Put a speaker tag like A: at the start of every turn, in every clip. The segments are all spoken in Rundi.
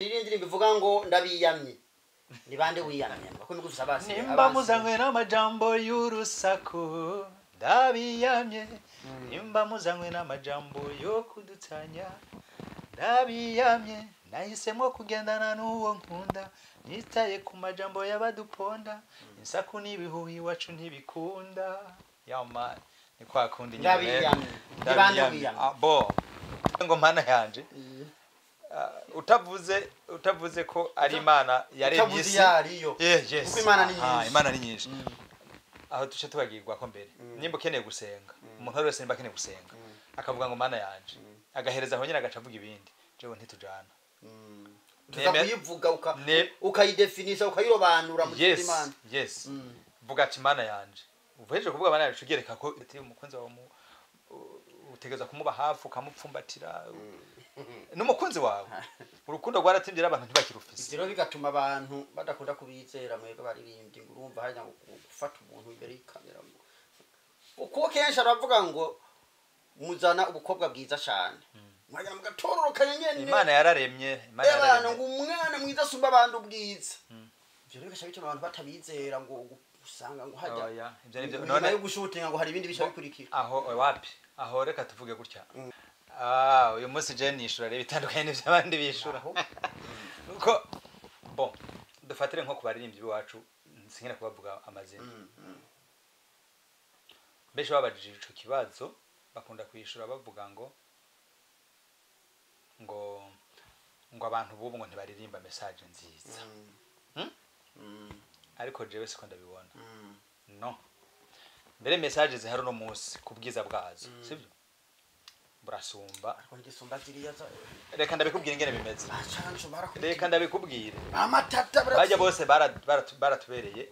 A: Indirimbo ivuga ngo ndabiyamye, ni bande wiyamye? Ko nigufisa basi.
B: Nimba muzanywe n'amajambo y'urusaku, ndabiyamye. Nimba muzanywe n'amajambo yo kudutanya, ndabiyamye. Nahisemo kugendana n'uwo nkunda, nitaye ku majambo y'abaduponda. Insaku n'ibihuha iwacu ntibikunda. Yama ni kwa kundi nyine rero.
A: Ndabiyamye, ni bande
B: Ndabiyamye.
A: wiyamye?
B: Ah, bo ngo mana yanje. Ah, utavuze ko ari Imana yaremye
A: Utavuze
B: isi.
A: iyo ariyo.
B: Yeah, yes.
A: Kuko Imana ni
B: Aha,
A: nyinshi.
B: Imana ni nyinshi. Aho duce tubagirwa ko mbere, nimba ukeneye gusenga, umuntu wese nimba akeneye gusenga akavuga ngo "Mana yanje", agahereza aho nyine, agaca avuga ibindi, jewe ntitujana.
A: Tuza kuyivuga ukayidefinisha, ukayirobanura mu
B: Yes.
A: Imana.
B: Yes, vuga ati "Mana yanje". Uhejeje kuvuga "Mana yanje", ugereka ko ati umukunzi wawe utegereza kumuba hafi, ukamupfumbatira n'umukunzi wawe. Urukundo rwaratimvye, abantu ntibakirufise.
A: Ivyo rero bigatuma abantu badakunda kubizera mwebwe baririmbyi, ngo urumva harya ngo gufata umuntu imbere y'ikamera, ngo kuko kenshi aravuga ngo muzana ubukobwa bwiza cane, mwajya mugatororokanya nyene.
B: Imana yararemye, Imana
A: abantu
B: yararemye.
A: Ngo umwana mwiza asumba abandi ubwiza. Ivyo rero bigaca bituma abantu batabizera, ngo usanga ngo hajya
B: Oya, ivyo nivyo.
A: nyuma
B: None
A: yo gushutinga ngo hari ibindi bica bikurikira.
B: Aho wapi, aho reka tuvuge gutya. Ah, uyu munsi je nishura rero bitandukanye n'ivyo abandi bishura.
A: Aho.
B: Kuko bon, dufatire nko ku baririmbyi b'iwacu, sinkina kubavuga amazina. Benshi babajije ico kibazo bakunda kwishura bavuga ngo abantu bubu ngo ntibaririmba message nziza. Hmm? Ariko jewe siko ndabibona. No mbere message zihari uno munsi ku bwiza bwazo, sibyo, burasumba.
A: Ariko ntigisumba ziriya za
B: Reka ndabikubwira ingene bimeze.
A: Bacanco barakubita.
B: Reka ndabikubwire.
A: Amatata.
B: Bajya bose baratubereye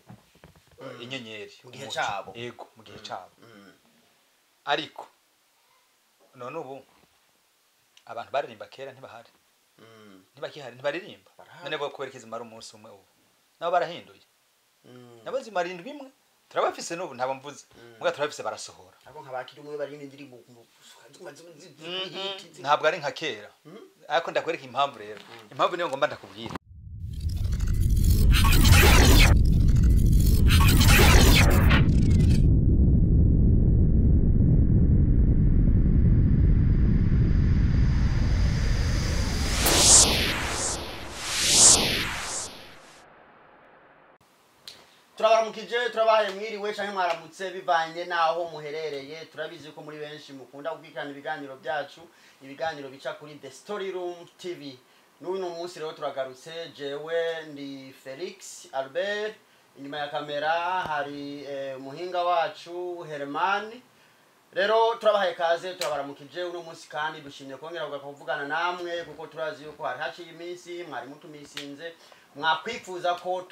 B: inyenyeri
A: Mu gihe
B: umuco.
A: cabo.
B: Yego, mu gihe cabo. Ariko none ubu abantu baririmba kera ntibahari, ntibakihari, ntibaririmba.
A: Barahari.
B: None bo kubera iki zimara umunsi umwe? Ubu nabo barahinduye, nabo zimara indwi imwe. Turabafise n'ubu, ntabwo mvuze muga turabafise, barasohora.
A: Ariko nk'abakiri umwe baririmba indirimbo ziguma ziri.
B: Ntabwo ari nka kera, ariko ndakwereka impamvu rero. Impamvu niyo ngomba ndakubwira.
A: Turabaramukije, turabahaye mwiriwe canke mwaramutse bivanye n'aho muherereye. Turabizi ko muri benshi mukunda gukurikirana ibiganiro byacu, ibiganiro bica kuri The Story Room TV. N'uno munsi rero turagarutse. Jewe ndi Felix Albert, inyuma ya kamera hari umuhinga wacu Herman. Rero turabahaye kaze, turabaramukije uno munsi, kandi dushimye kongera kugaruka kuvugana namwe, kuko turazi yuko hari haciye iminsi mwari mutumisinze, mwakwifuza ko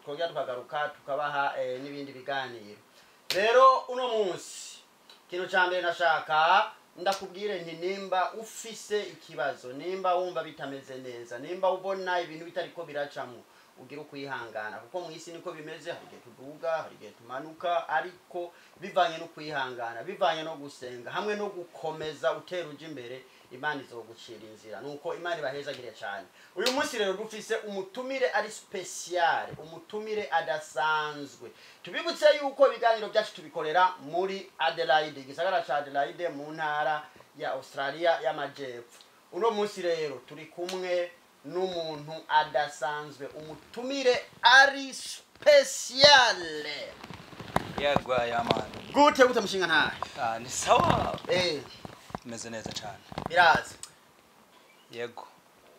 A: twongera tukagaruka tukabaha n'ibindi biganiro. Rero uno munsi ikintu cya mbere nashaka ndakubwire nti nimba ufise ikibazo, nimba wumva bitameze neza, nimba ubona ibintu bitariko biracamo, ugira ukwihangana, kuko mu isi niko bimeze. Hari igihe tuduga, hari igihe tumanuka, ariko bivanye no kwihangana, bivanye no gusenga hamwe no gukomeza utera uja imbere, Imana izogucira inzira. Nuko Imana ibahezagire cyane. Uyu munsi rero dufise umutumire ari spécial, umutumire adasanzwe. Tubibutse yuko ibiganiro byacu tubikorera muri Adelaide, igisagara ca Adelaide mu ntara ya Australia y'Amajepfo. Uno munsi rero turi kumwe n'umuntu adasanzwe, umutumire ari spécial.
B: Yagwa yamana.
A: Gute gute, mushinga ntahe?
B: Ah, ni sawa. Meze neza cyane.
A: Biraza.
B: Yego,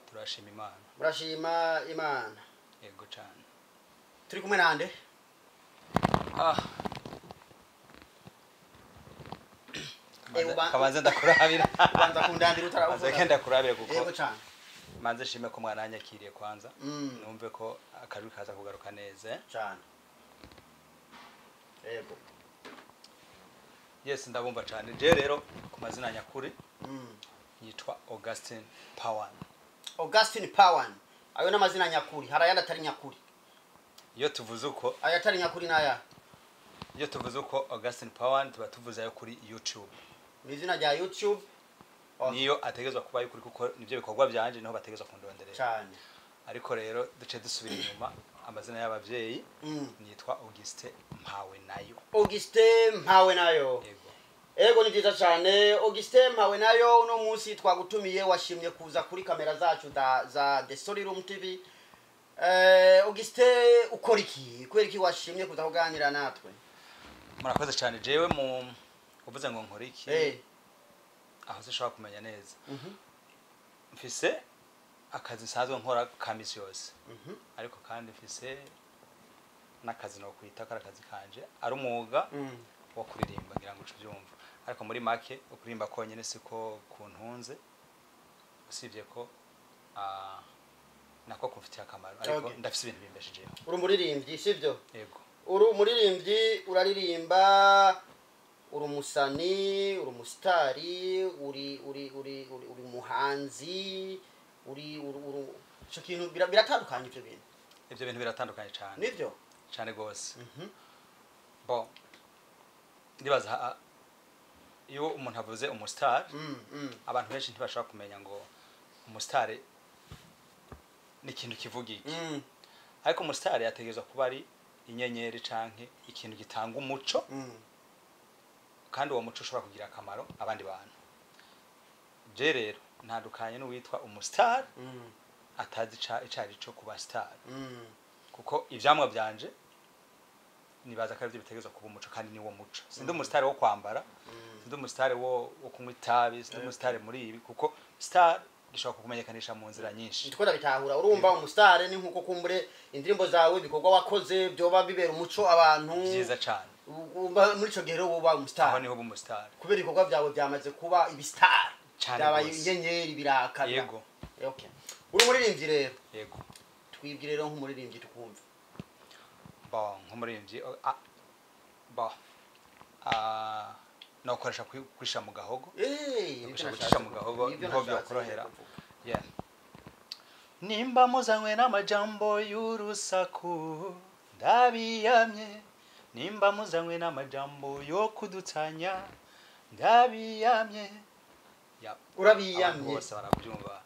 B: turashima Imana.
A: Urashima Imana.
B: Yego cyane.
A: Turi kumwe nande?
B: Ah. Kabanze ndakurabira.
A: Ubanza kundandira utaravuga.
B: Banze kenda kurabira kuko
A: Yego cyane.
B: Manze shime ko mwaranyakiriye kwanza. Numve ko akajwi kaza kugaruka neza, eh?
A: Cyane, yego.
B: Yes, ndabumva cyane. Je rero ku mazina nyakuri yitwa Augustin Pawan.
A: Augustin Pawan, ayo n'amazina nyakuri. Hari ayandi atari nyakuri?
B: Iyo tuvuze uko
A: Ayo atari nyakuri n'aya?
B: Iyo tuvuze uko Augustin Pawan, tuba tuvuze ayo kuri YouTube.
A: Mu izina rya YouTube Okay.
B: Niyo ategerezwa kuba y'ukuri, kuko nivyo bikorwa vyanje, niho bategerezwa kundonderera.
A: Cyane.
B: Ariko rero duce dusubira inyuma, amazina y'abavyeyi nitwa Auguste Mpawe Nayo.
A: Augustin Mpawe Nayo.
B: Yego.
A: Ego, ni byiza cyane. Augustin Mpawe Nayo, uno munsi twagutumiye, washimye kuza kuri kamera zacu za The Story Room TV. Augustin, ukora iki? Kubera iki washimye kuza kuganira natwe?
B: Murakoze cyane. Jewe mu uvuze ngo nkora iki, aho sinshobora kumenya neza. Mfise akazi nsanzwe nkora ka misi yose, ariko kandi mfise n'akazi nokwita ko ari akazi kanje, ari umwuga wo kuririmba, ngira ngo uce ubyumva. Ariko muri make, ukuririmba konyene siko kuntunze, usibye ko nako kumfitiye akamaro, ariko ndafise ibintu bimbeshejeho.
A: Uri umuririmbyi, sibyo?
B: Yego.
A: Uri umuririmbyi, uraririmba, uri umusani, uri umusitari, uri umuhanzi, uri ico kintu biratandukanye ivyo bintu.
B: Ivyo bintu biratandukanye cyane.
A: Nivyo.
B: Cyane gose. Bon, ndibaza iyo umuntu avuze umustar, abantu benshi ntibashobora kumenya ngo umustar ni ikintu kivuga iki. Ariko umustar yategerezwa kuba ari inyenyeri canke ikintu gitanga umuco, kandi uwo muco ushobora kugira akamaro abandi bantu. Je rero ntandukanye n'uwitwa umustar atazi icari co kuba star, kuko ivyamwa vyanje nibaza ko arivyo bitegerezwa kuba umuco, kandi ni wo muco. Sindi umustar wo kwambara, sindi umustar wo kunywa itabi, sindi umustar muri ibi, kuko star gishobora kukumenyekanisha mu nzira nyinshi.
A: Nitwo ndabitahura. Urumva, umusitari ni nkuko kumbure indirimbo zawe, ibikorwa wakoze byoba bibera umuco abantu.
B: Vyiza cane.
A: Umva, muri ico gihe rero woba
B: Aho
A: umusitari
B: niho uba umustar.
A: kubera ibikorwa byawe byamaze kuba ibisitari,
B: Cane
A: byabaye
B: gose.
A: inyenyeri, biraka.
B: Yego.
A: Okay, uri umuririmbyi rero.
B: Yego.
A: Twibwire rero nk'umuririmbyi, tukumve.
B: Bon, nk'umuririmbyi, bon, nokoresha kwisha mu gahogo.
A: Nibyo
B: Gushaka
A: nashatse
B: gucisha mu
A: kuvuga.
B: gahogo,
A: Nibyo
B: niho
A: nashatse
B: byokorohera.
A: kuvuga.
B: Yeah. Nimba muzanywe n'amajambo y'urusaku, ndabiyamye. Nimba muzanywe n'amajambo yo kudutanya, ndabiyamye. Ya, abantu
A: Urabiyamye.
B: bose barabyumva.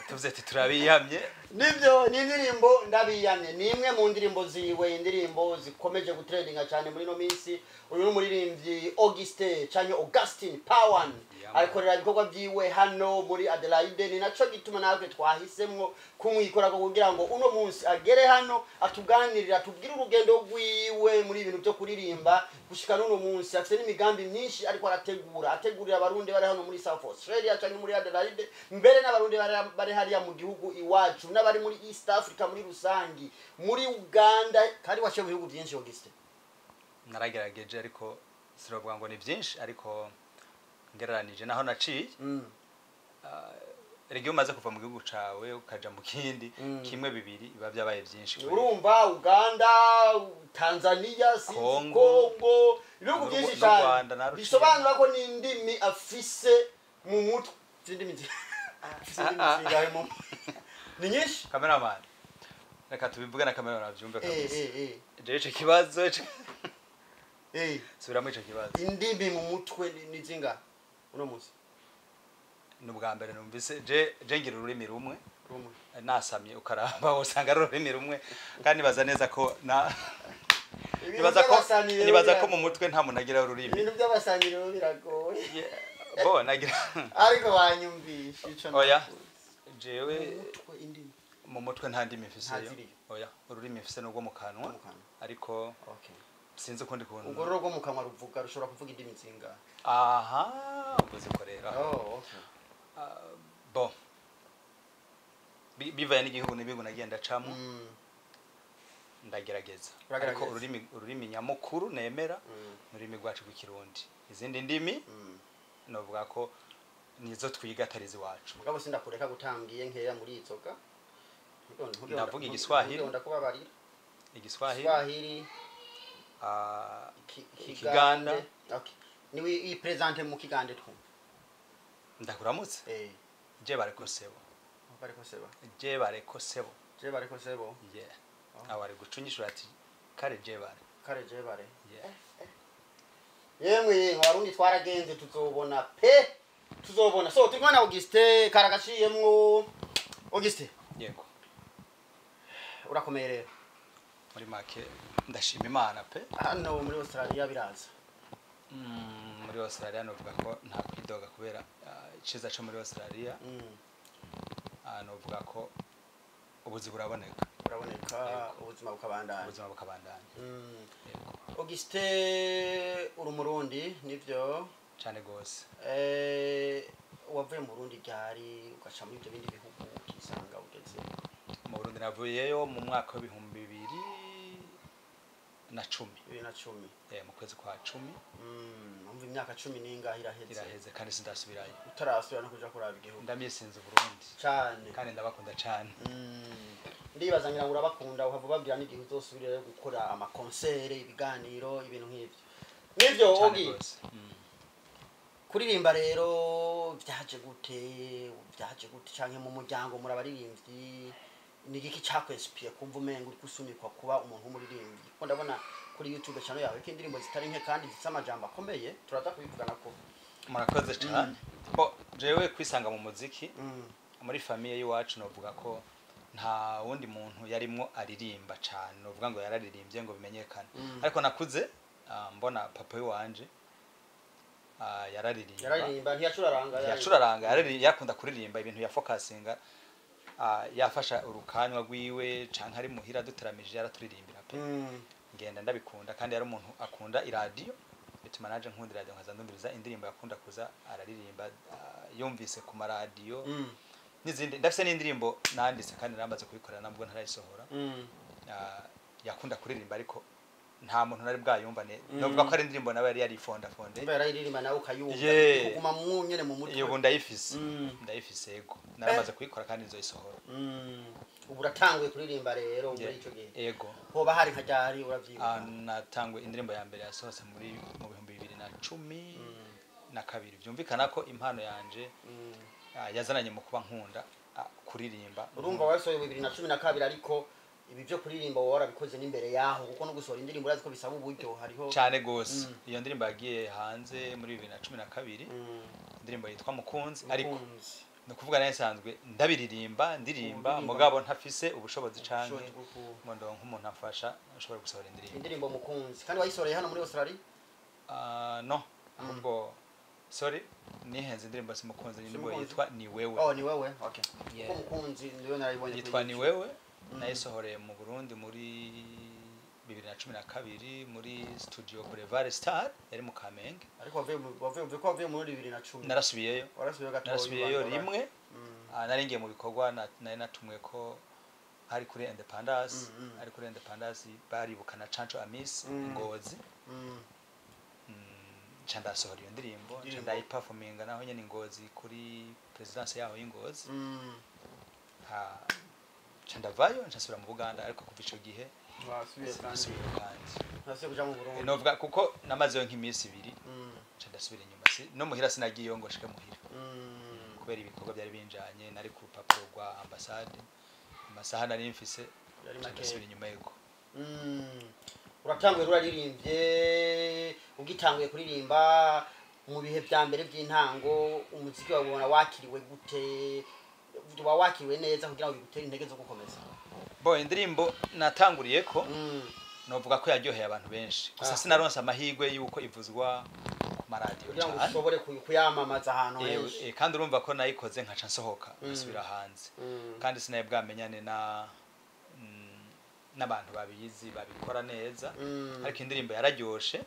B: Tuvuze ati turabiyamye.
A: Nibyo, ni indirimbo Ndabiyamye, ni imwe mu ndirimbo ziwe, indirimbo zikomeje gutrendinga cyane muri ino minsi. Uyu ni umuririmbyi Auguste cyangwa Augustin Pawan.
B: Yeah, man.
A: Akorera ibikorwa byiwe hano muri Adelaide, ni naco gituma natwe twahisemwo kumwikorako kugira ngo uno munsi agere hano atuganirire, atubwire urugendo rwiwe muri ibintu byo kuririmba gushika n'uno munsi. Afite n'imigambi myinshi ariko arategura, ategurira abarundi bari hano muri South Australia cyangwa muri Adelaide, mbere n'abarundi bari hariya mu gihugu iwacu, n'abari muri East Africa muri rusangi, muri Uganda. Kandi waciye mu bihugu byinshi, Auguste.
B: Naragerageje, ariko sinovuga ngo ni byinshi, ariko ngereranije naho naciye, erega iyo umaze kuva mu gihugu cawe ukaja mu kindi, kimwe, bibiri biba byabaye byinshi.
A: Urumva, Uganda, Tanzania, sinzi,
B: Congo.
A: Congo, ibihugu byinshi
B: N'u
A: cyane.
B: Rwanda naruciye.
A: Bisobanura ko n'indimi afise mu mutwe, afise indimi zingahe mu ni nyinshi.
B: Cameraman, reka tubivuge na cameraman abyumve kabisa. Jewe ico kibazo subiramo ico kibazo.
A: Indimi mu mutwe ni zingahe uno munsi?
B: Ni ubwa mbere numvise. Je ngira ururimi rumwe.
A: Rumwe.
B: Nasamye ukaraba usanga ari ururimi rumwe, kandi nibaza neza ko na
A: Ibintu
B: nibaza ko
A: by'abasanyi rero
B: nibaza ko mu mutwe nta muntu agira ururimi.
A: Ibintu by'abasanyi rero biragoye.
B: Yeah, bo nagira
A: Ariko wanyumvisha ico
B: Oya.
A: navuze.
B: Jewe
A: Mu mutwe indimi
B: mu mutwe nta ndimi mfiseyo.
A: Nta ziriyo.
B: Oya, ururimi mfise n'urwo mu kanwa.
A: Mu kanwa.
B: Ariko
A: Okay.
B: sinzi ukundi kuntu.
A: Ubwo rero rwo mu kanwa ruvuga, rushobora kuvuga indimi zingahe?
B: Aha uvuze ko rero
A: Oh, okay.
B: Bon, bivaye n'igihugu n'ibihugu nagiye ndacamo, ndagerageza.
A: Uragerageza.
B: Ariko ururimi nyamukuru nemera ni ururimi rwacu rw'Ikirundi. Izindi ndimi novuga ko nizo twiga atari iwacu.
A: Mugabo sindakureka gutambwiye nkeya muri izo ga.
B: Ndavuga Igiswahili.
A: Ndakubabarira.
B: Igiswahili.
A: Swahili.
B: Ikiganda.
A: Okay, niwe i presente mu Kigande twumva.
B: Ndakuramutse. Je bareko sebo.
A: Bariko seba.
B: Je bareko sebo.
A: Je bareko sebo.
B: Yeah.
A: Oh.
B: Aho ari gucunyishura ati kare je bare.
A: Kare je bare.
B: Yeah.
A: Yemwe yemwe, Abarundi twaragenze, tuzobona pe. Tuzobona. So turi kumwe na Auguste karagaciyemwo. Auguste,
B: Yego.
A: urakomeye rero?
B: Muri make ndashima Imana pe.
A: Hano muri Australia biraza?
B: Muri Australia novuga ko nta kwidoga kubera iciza co muri Australia, novuga ko ubuzi buraboneka.
A: Buraboneka, ubuzima bukabandanya.
B: Ubuzima bukabandanya. Yego.
A: Auguste, uri Umurundi, nivyo?
B: Cane gose.
A: Wavuye mu Burundi ryari, ugaca muri ibyo bindi bihugu, ukisanga ugeze?
B: Mu Burundi navuyeyo mu mwaka wa 2010.
A: 2010.
B: Mu kwezi kwa 10.
A: Umva, imyaka 10 n'ingahe iraheze.
B: Iraheze kandi sindasubirayo.
A: Utarasubira no kuja kuraba igihugu?
B: Ndamisinze Uburundi.
A: Cane.
B: Kandi ndabakunda cane.
A: Ndibaza ngira ngo urabakunda, uhava ubabwira n'igihe uzosubirayo gukora ama concert, ibiganiro, ibintu nk'ivyo, nivyo?
B: Cane
A: Ogi,
B: gose.
A: Kuririmba rero byaje gute? Byaje gute? Canke mu muryango muri abaririmbyi? Ni igiki cakwesipiye kumva umenga uri gusunikwa kuba umuntu w'umuririmbyi? Kuko ndabona kuri YouTube channel yawe ko indirimbo zitari nke kandi zifite amajambo akomeye, turaza kubivugana ko.
B: Murakoze cane. Bo jewe kwisanga mu muziki, muri famille y'iwacu novuga ko nta wundi muntu yarimwo aririmba cane, novuga ngo yararirimbye ngo bimenyekane. Ariko nakuze mbona papa wanje yararirimba.
A: Yararirimba, ntiyacuraranga?
B: Yacuraranga, yakunda kuririmba ibintu ya focusinga, yafasha urukanywa rwiwe canke ari muhira duteramije yaraturirimbira pe. Ngenda ndabikunda, kandi yari umuntu akunda iradiyo, bituma naje nkunda iradiyo, nkaza ndumviriza indirimbo yakunda kuza araririmba, yumvise ku maradiyo n'izindi. Ndafise n'indirimbo nanditse kandi naramaze kuyikorera nabwo ntarayisohora. Yakunda kuririmba, ariko nta muntu nari bwayumva ne. Novuga ko ari indirimbo nawe yari yarifondafonde.
A: Umva, yarayiririmba nawe ukayumva, kuguma mu nyene mu mutwe.
B: Iyo ubu ndayifise. Ndayifise, yego, naramaze kuyikora kandi nzoyisohora.
A: Ubu uratanguye kuririmba rero muri ico gihe?
B: Yego.
A: Hoba hari nka ryari, uravyibuka?
B: Natangwe indirimbo ya mbere yasohotse muri mu 2012. Byumvikana ko impano yanje yazananye mu kuba nkunda kuririmba.
A: Urumva wasohoye 2012, ariko ibi byo kuririmba wowe warabikoze n'imbere yaho, kuko no gusohora indirimbo urazi ko bisaba uburyo, hariho.
B: Cyane gose. Iyo ndirimbo yagiye hanze muri 2012, indirimbo yitwa Mukunzi, ariko
A: Mukunzi.
B: ni ukuvuga nayo nsanzwe ndabiririmba, ndirimba,
A: Uririmba.
B: mugabo ntafise ubushobozi canke
A: Ubushobozi bwo
B: ngo ndonke umuntu amfasha nshobora gusohora indirimbo.
A: Indirimbo Mukunzi, kandi wayisoreye hano muri Australia?
B: No, ahubwo sorry, nihenze, indirimbo si Mukunzi, ni indirimbo
A: Mukunzi.
B: yitwa Ni Wewe.
A: Oh, Ni Wewe, okay.
B: Yeah.
A: Kuko Mukunzi niyo narayibonye kuri
B: Yitwa Ni
A: YouTube.
B: Wewe. Nayisohoreye mu Burundi muri 2012 muri studio Boulevard Star yari mu Kamenge.
A: Ariko wavuye ko wavuye muri 2010?
B: Narasubiyeyo.
A: Warasubiyeyo gatoya?
B: Narasubiyeyo rimwe. Nari ngiye mu bikorwa, nari natumwe ko hari kuri Independence. Ari kuri Independence baribukana Canco Amis Ngozi. Nca ndasohora iyo ndirimbo, nca
A: Indirimbo.
B: ndayiperforminga naho nyene Ngozi kuri présidence yaho y'Ingozi. Nca ndavayo, nca nsubira mu Buganda, ariko kuva ico gihe
A: Wasubiye kandi?
B: Sinasubiye kandi.
A: Ntasubiye kuja mu Burundi?
B: Novuga kuko namazeyo nk'iminsi 2, nca ndasubira inyuma. No muhira sinagiyeyo ngo nshike muhira kubera ibikorwa byari binjanye, nari ku rupapuro rwa ambasade, amasaha nari mfise,
A: Yari
B: nca
A: makeya.
B: ndasubira inyuma, yego.
A: Uratanguye uraririmbye, ugitanguye kuririmba mu bihe bya mbere by'intango, umuziki wawe ubona wakiriwe gute? Wa wakiriwe neza kugira ngo bigutere intege zo gukomeza?
B: Bo indirimbo natanguriye ko novuga ko yaryoheye abantu benshi gusa, sinaronse amahirwe yuko ivuzwa ku maradiyo
A: Kugira ngo
B: cane.
A: ushobore kuyamamaza ahantu henshi.
B: Kandi urumva ko nayikoze nkaca nsohoka nkasubira hanze, kandi sinari bwamenyane na n'abantu babizi babikora neza. Ariko indirimbo yararyoshe,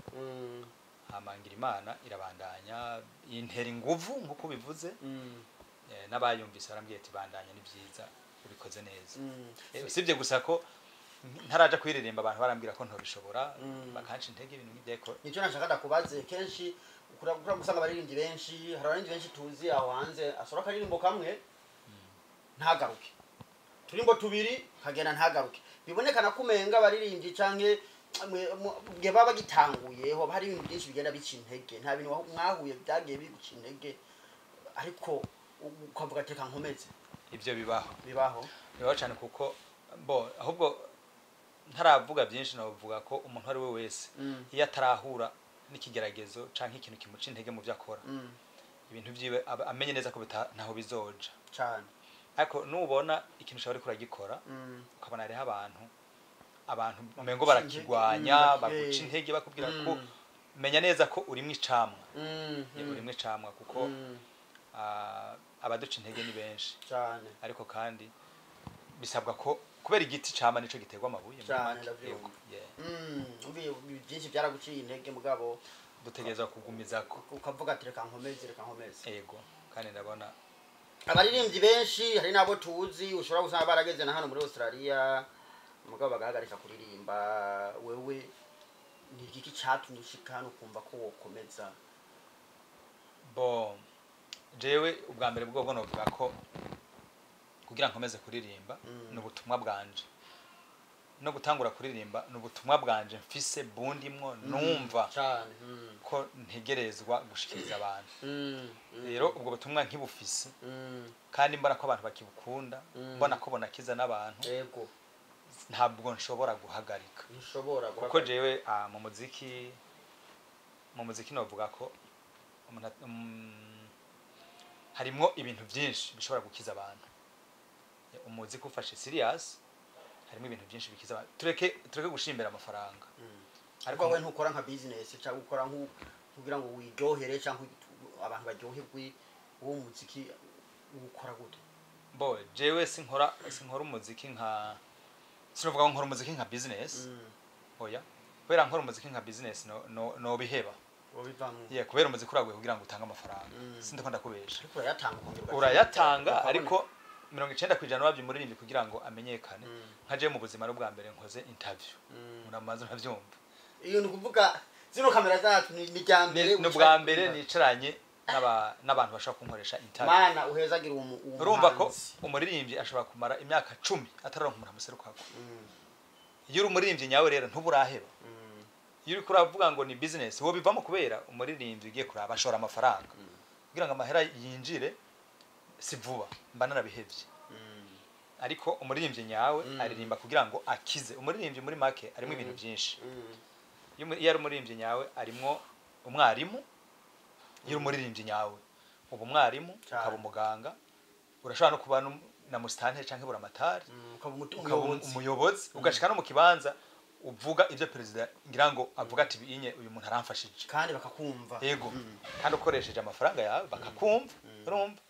B: hamangira Imana irabandanya intera inguvu nk'uko bivuze. N'abayumvise barambwiye ati: "Bandanya, ni byiza, ubikoze neza." Usibye gusa ko ntaraja kuyiririmba abantu barambwira ko ntobishobora, bakanca intege, ibintu nk'ibyo, ariko
A: Nicyo nashaka ndakubaze. Kenshi ukura gusanga abaririmbyi benshi, hari abaririmbyi benshi tuzi aho hanze asora akaririmbo kamwe ntagaruke, turimbo tubiri kagenda ntagaruke. Bibonekana ko umenga abaririmbyi canke mwe baba bagitanguye hoba hari ibintu byinshi bigenda bica intege. Nta bintu mwahuye byagiye biguca intege, ariko ukavuga ati: "Reka nkomeze"?
B: Ibyo bibaho.
A: Bibaho.
B: Bibaho cyane, kuko bo ahubwo ntaravuga byinshi, navuga ko umuntu ari we wese iyo atarahura n'ikigeragezo canke ikintu kimuca intege mu byo akora, Ibintu vyiwe amenye neza ko ntaho bizoja
A: Cyane.
B: Ariko nubona ikintu ushobora uriko uragikora, ukabona hariho abantu umengo barakigwanya, baguca intege, bakubwira ko, menya neza ko urimwo icamwa. Urimwo icamwa kuko abaduca intege ni benshi.
A: Cyane.
B: Ariko kandi bisabwa ko kubera igiti cama nico giterwa amabuye muri
A: Cane,
B: make.
A: ndavyumva.
B: Yego, yeah.
A: Umviye byinshi byaraguciye intege, mugabo
B: Dutegerezwa kugumizako.
A: ukavuga ati: "Reka nkomeze, reka nkomeze."
B: Yego, kandi ndabona
A: Abaririmbyi benshi, hari n'abo tuzi ushobora gusanga barageze na hano muri Australia, mugabo bagahagarika kuririmba. Wewe ni igiki catumye ushika hano ukumva ko wokomeza?
B: Bo jewe ubwa mbere bwobwo novuga ko kugira nkomeze kuririmba ni ubutumwa bwanje, no gutangura kuririmba ni ubutumwa bwanje mfise bundimwo, numva
A: cyane
B: ko ntegerezwa gushikiriza abantu. Rero ubwo butumwa nkibufise, kandi mbona ko abantu bakibukunda, mbona ko bonakiza n'abantu, ntabwo nshobora guhagarika.
A: Ntushobora
B: Kuko
A: guhagarika.
B: jewe mu muziki novuga ko umuntu harimwo ibintu byinshi bishobora gukiza abantu. Umuziki ufashe serious, harimo ibintu byinshi bikiza abantu. Tureke gushimbira amafaranga.
A: Ariko wowe ntukora nka business cyangwa ukora nko kugira ngo wiryohere cyangwa abantu baryoherwe? Uwo muziki ukora gute?
B: Bo jewe sinkora umuziki nka, sinovuga ngo nkora umuziki nka business. Oya, kubera nkora umuziki nka business no biheba.
A: Wabivamwo.
B: Yeah, kubera umuziki uragoye kugira ngo utange amafaranga. Sindiko ndakubesha.
A: Ariko urayatanga ukongera ugatsinda,
B: Urayatanga,
A: ukabona.
B: ariko 90% wabyo umuririmbyi kugira ngo amenyekane. Nka jewe mu buzima n'ubwa mbere nkoze interview, muramaze urabyumva.
A: Iyo ni ukuvuga zino kamera zacu ni irya mbere.
B: Ni ubwa mbere nicaranye n'abantu bashobora kunkoresha interview.
A: Mana, uhezagira uwo
B: Urumva ko
A: muhanzi.
B: umuririmbyi ashobora kumara imyaka 10 atararonka umuntu amuserukako. Iyo uri umuririmbyi nyawe rero ntuburaheba. Iyo uriko uravuga ngo ni business, wo bivamo, kubera umuririmbyi ugiye kuraba ashora amafaranga kugira ngo amahera yinjire, si vuba, mba narabihevye. Ariko umuririmbyi nyawe aririmba kugira ngo akize. Umuririmbyi muri make arimo ibintu byinshi. Iyo ari umuririmbyi nyawe arimwo umwarimu. Iyo uri umuririmbyi nyawe uba umwarimu,
A: Cyane.
B: ukaba umuganga, urashobora no kuba na musitanteri canke buramatari,
A: ukaba
B: ukaba
A: umuyobozi.
B: Umuyobozi, ugashika no mu kibanza uvuga ibyo perezida ngira ngo avuga ati: "Binye uyu muntu aramfashije."
A: Kandi bakakumva.
B: Yego, kandi ukoresheje amafaranga yawe bakakumva. Urumva,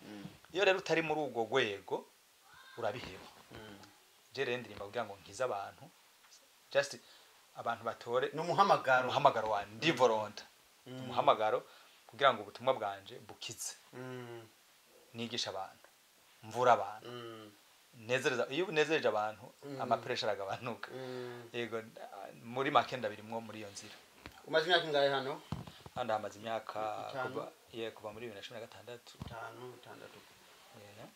B: iyo rero utari muri urwo rwego urabiheba. Je rero ndirimba kugira ngo nkize abantu, just abantu batore.
A: Ni umuhamagaro.
B: Umuhamagaro wa ndi volontaire, umuhamagaro kugira ngo ubutumwa bwanje bukize, nigisha abantu, mvura abantu, nezereza. Iyo unezereje abantu, amapresha aragabanuka. Yego, muri make ndabirimwo muri iyo nzira.
A: Umaze imyaka ingahe hano?
B: Hano hamaze imyaka
A: 5.
B: Kuva, ye, kuva muri 2016.
A: 5, 6.
B: Yeah.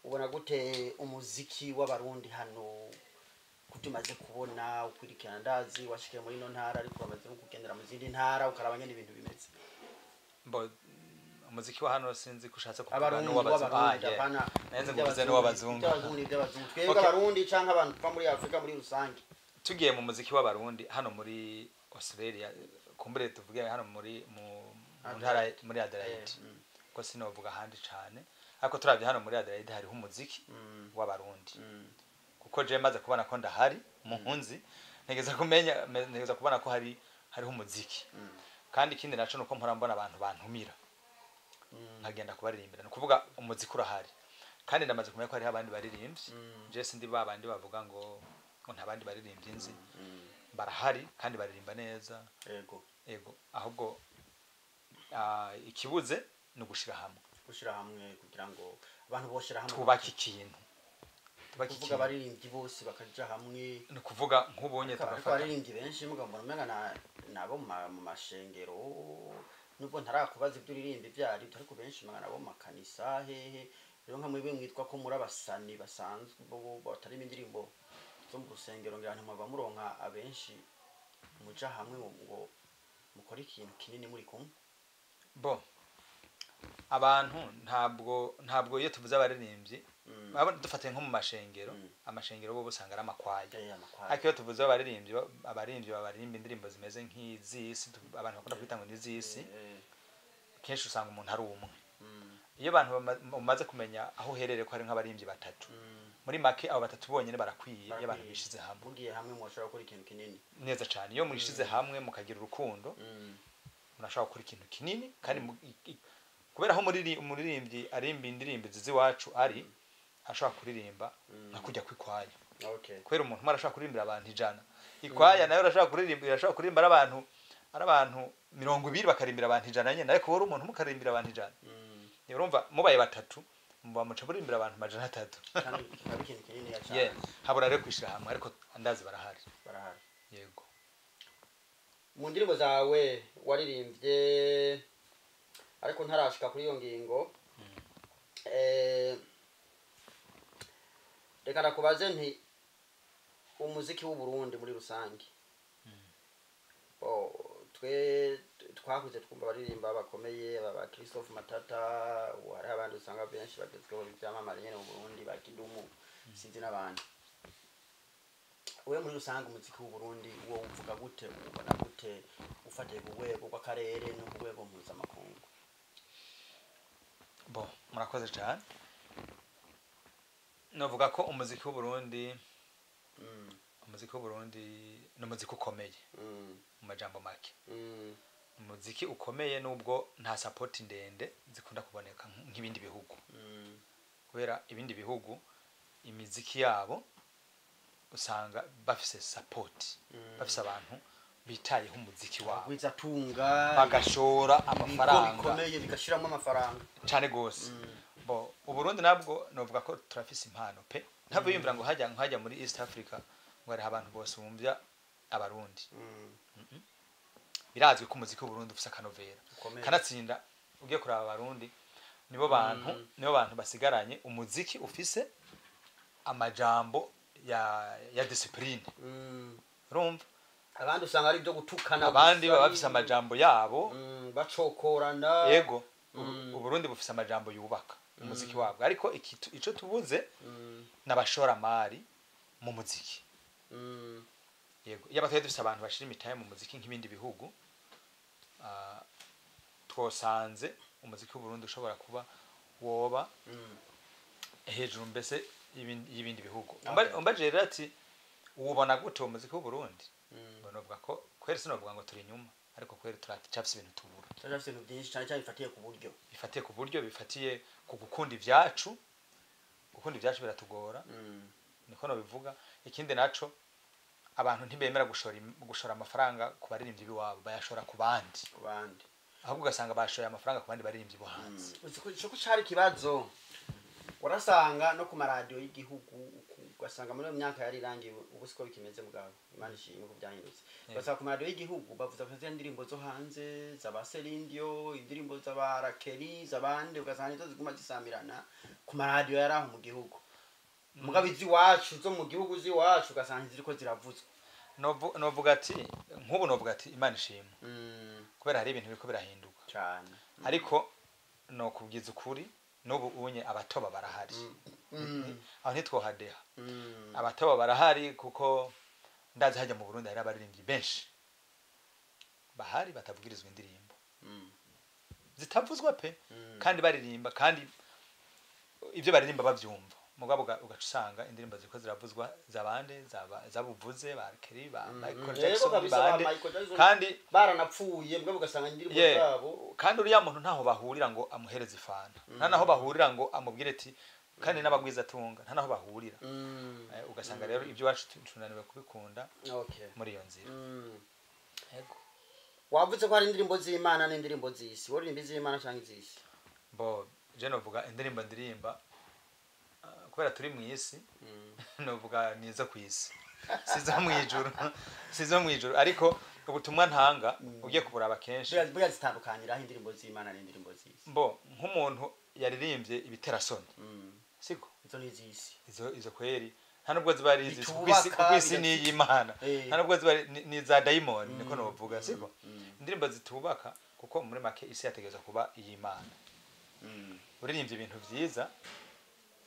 A: Ubona gute umuziki w'Abarundi hano, kubyo umaze kubona ukurikirana? Ndazi washikiye muri ino ntara, ariko wamaze no kugendera mu zindi ntara ukaraba nyene ibintu bimeze.
B: Mbo umuziki wa hano, sinzi ko ushatse kuvuga
A: Abarundi.
B: n'uw'abazungu.
A: W'Abarundi.
B: Ah, yeah.
A: Apana.
B: Nanze nguvuze n'uw'abazungu.
A: Iby'abazungu ni iby'abazungu, twebwe
B: Okay.
A: Abarundi canke abantu tuva muri Afurika muri rusange.
B: Tugiye mu muziki w'Abarundi hano muri Australia, kumbure tuvuge hano muri mu ntara, muri Adelaide, ko sinovuga ahandi cane, ariko turavye hano muri Adelaide hariho umuziki w'Abarundi, kuko je maze kubona ko ndahari mu nkunzi, ntegeza kumenya ntegeza kubona ko hariho umuziki. Kandi ikindi naco nuko mpora mbona abantu bantumira nkagenda kubaririmbira, ni ukuvuga umuziki urahari. Kandi ndamaze kumenya ko hariho abandi baririmbyi. Je sindi ba bandi bavuga ngo nta bandi baririmbyi nzi. Barahari kandi baririmba neza. Yego, ahubwo ikibuze ni ugushira hamwe.
A: Gushyira hamwe kugira ngo abantu boshira hamwe.
B: Twubake ikintu, twubake
A: Kuvuga
B: ikintu.
A: abaririmbyi bose bakaja hamwe.
B: Ni ukuvuga nk'ubonye
A: Ariko
B: tugafata
A: abaririmbyi benshi mugabo mbona umenga nabo mu mashengero, nubwo ntarakubaza ibyo uririmba ibyo ari byo, ariko benshi umenga nabo mu makanisa hehe. Rero nka mwebwe mwitwa ko muri abasani basanzwe bo batarimo indirimbo zo mu rusengero, ngira ntimuba muronka abenshi muja hamwe ngo mukore ikintu kinini muri kumwe.
B: Bo abantu ntabwo iyo tuvuze abaririmbyi, urabona dufatiye nko mu mashengero, amashengero bo usanga ari amakwaya.
A: Amakwaya.
B: Ariko iyo tuvuze abaririmbyi, abaririmbyi baririmba indirimbo zimeze nk'iz'isi, abantu bakunda kwita ngo ni iz'isi, kenshi usanga umuntu ari umwe. Iyo abantu bamaze kumenya aho uherereye ko hari nk'abaririmbyi batatu, muri make abo batatu bonyine barakwiye iyo abantu bishize hamwe.
A: Mugiye hamwe mwoshobora gukora ikintu kinini.
B: Neza cyane, iyo mwishize hamwe mukagira urukundo, murashobora gukora ikintu kinini. Kandi kubera aho umuririmbyi arimba indirimbo zizi iwacu ari ashobora kuririmba nka kujya kwikwaya, kubera umuntu umwe arashobora kuririmbira abantu 100, ikwaya nayo irashobora kuririmba, irashobora kuririmba ari abantu 20 bakarimbira abantu 100 nyine, ariko wowe uri umuntu umwe ukaririmbira abantu 100. Urumva mubaye batatu muba muca muririmbira abantu 300.
A: Kandi kikaba ikintu kinini cyane.
B: Yeah, habura rero kwishira hamwe, ariko andazi barahari.
A: Barahari.
B: Yego.
A: Mu ndirimbo zawe waririmbye, ariko ntarashika kuri iyo ngingo, reka ndakubaze nti umuziki w'u Burundi muri rusange, twe twakuze twumva abaririmba bakomeye ba Christophe Matata, ubu hariho abandi usanga benshi bagezweho ibyamamare nyene mu Burundi, ba Kidumu, sinzi n'abandi. We muri rusange umuziki w'u Burundi wo uvuga gute, ubona gute, ufatiye ku rwego rw'akarere no ku rwego mpuzamakungu?
B: Bon, murakoze cyane. Novuga ko umuziki w'u Burundi, umuziki w'u Burundi ni umuziki ukomeye. Mu majambo make, umuziki ukomeye nubwo nta support ndende zikunda kuboneka nk'ibindi bihugu, kubera ibindi bihugu imiziki yabo usanga bafise support, bafise abantu bitayeho umuziki wabo,
A: abagwizatunga,
B: bagashora
A: ibigo
B: amafaranga
A: bikomeye bigashiramo amafaranga.
B: Cyane gose. Bo Uburundi nabwo novuga ko turafise impano pe. Ntabwo yumvira ngo hajya nkajya muri East Africa ngo hariho abantu bose bumvya Abarundi. Birazwi ko umuziki w'Uburundi ufise akanovera.
A: Ukomeye.
B: Kanatsinda ugiye kuraba Abarundi nibo bantu, nibo bantu basigaranye umuziki ufise amajambo ya discipline. Urumva?
A: Abandi usanga ari ibyo gutukana
B: abandi
A: gusa,
B: baba bafise amajambo yabo.
A: Bacokorana.
B: Yego. Uburundi bufise amajambo yubaka umuziki wabwo, ariko ico tubuze n'abashoramari mu muziki. Yego, iyo abatari dufise abantu bashira imitahe mu muziki nk'ibindi bihugu, twosanze umuziki w'Uburundi ushobora kuba woba hejuru mbese y'ibindi bihugu. Umbaje rero ati uwubona gute uwo muziki w'Uburundi, novuga ko kweri sinovuga ngo turi inyuma, ariko kweri turacafise ibintu tubura.
A: Turafise ibintu byinshi cyane cyane bifatiye ku buryo.
B: Bifatiye ku buryo, bifatiye ku gukunda ivyacu. Gukunda ivyacu biratugora, niko nobivuga. Ikindi naco, abantu ntibemera gushora amafaranga ku baririmbyi b'iwabo, bayashora ku bandi.
A: Ku bandi.
B: Ahubwo ugasanga bashoye amafaranga ku bandi baririmbyi bo hanze.
A: Uzi ko ico ko cari ikibazo, warasanga no ku maradiyo y'igihugu, ugasanga muri iyo myaka yari irangiye, ubu siko bikimeze mugabo Imana ishimwe ko byahindutse, ugasanga ku maradiyo y'igihugu bavuza ko ziriya ndirimbo zo hanze z'aba Celine Dion, indirimbo z'aba Rakeri, z'abandi, ugasanga nizo ziguma zisamirana ku maradiyo yari aho mu gihugu, mugabo iz'iwacu zo mu gihugu z'iwacu ugasanga ziriko ziravuzwa.
B: Novuga ati nk'ubu, novuga ati Imana ishimwe, kubera hari ibintu biriko birahinduka.
A: Cane.
B: Ariko nokubwiza ukuri, n'ubu unye abatoba barahari, aho ntitwohadeha. Abatoba barahari, kuko ndazi hajya mu Burundi hari abaririmbyi benshi bahari batavugirizwa indirimbo, zitavuzwa pe, kandi baririmba, kandi ibyo baririmba bavyumva, mugabo ugaca usanga indirimbo ziriko ziravuzwa zabande zabuvuze ba Kelly, ba Michael
A: Yego,
B: Jackson,
A: kabisa, ba
B: bande.
A: Michael Jackson.
B: Kandi
A: baranapfuye, mugabo ugasanga indirimbo zabo.
B: Kandi uriya muntu ntaho bahurira ngo amuhereze ifanta, nta naho bahurira ngo amubwire ati, kandi n'abagwizatunga nta naho bahurira. Ugasanga rero ibyo iwacu tunaniwe kubikunda muri iyo nzira. Yego.
A: Wavuze ko hari indirimbo z'Imana n'indirimbo z'isi. Waririmba iz'Imana cyangwa iz'isi?
B: Bo je novuga indirimbo ndirimba, kubera turi mu isi, novuga nizo ku isi, sizo mu ijuru, sizo mu ijuru, ariko ubutumwa ntanga ugiye kuburaba kenshi.
A: Buriya zitandukaniraho indirimbo z'Imana n'indirimbo z'isi?
B: Mbo nk'umuntu yaririmbye ibiterasoni, siko?
A: Izo ni iz'isi.
B: Izo kweri nta nubwo ziba ari iz'isi, kuko isi,
A: Bitubaka,
B: kuko isi ni iy'Imana. Nta nubwo ziba ni iza dayimoni, niko novuga, siko? Indirimbo zitubaka, kuko muri make isi yategerezwa kuba iy'Imana. Uririmbye ibintu vyiza,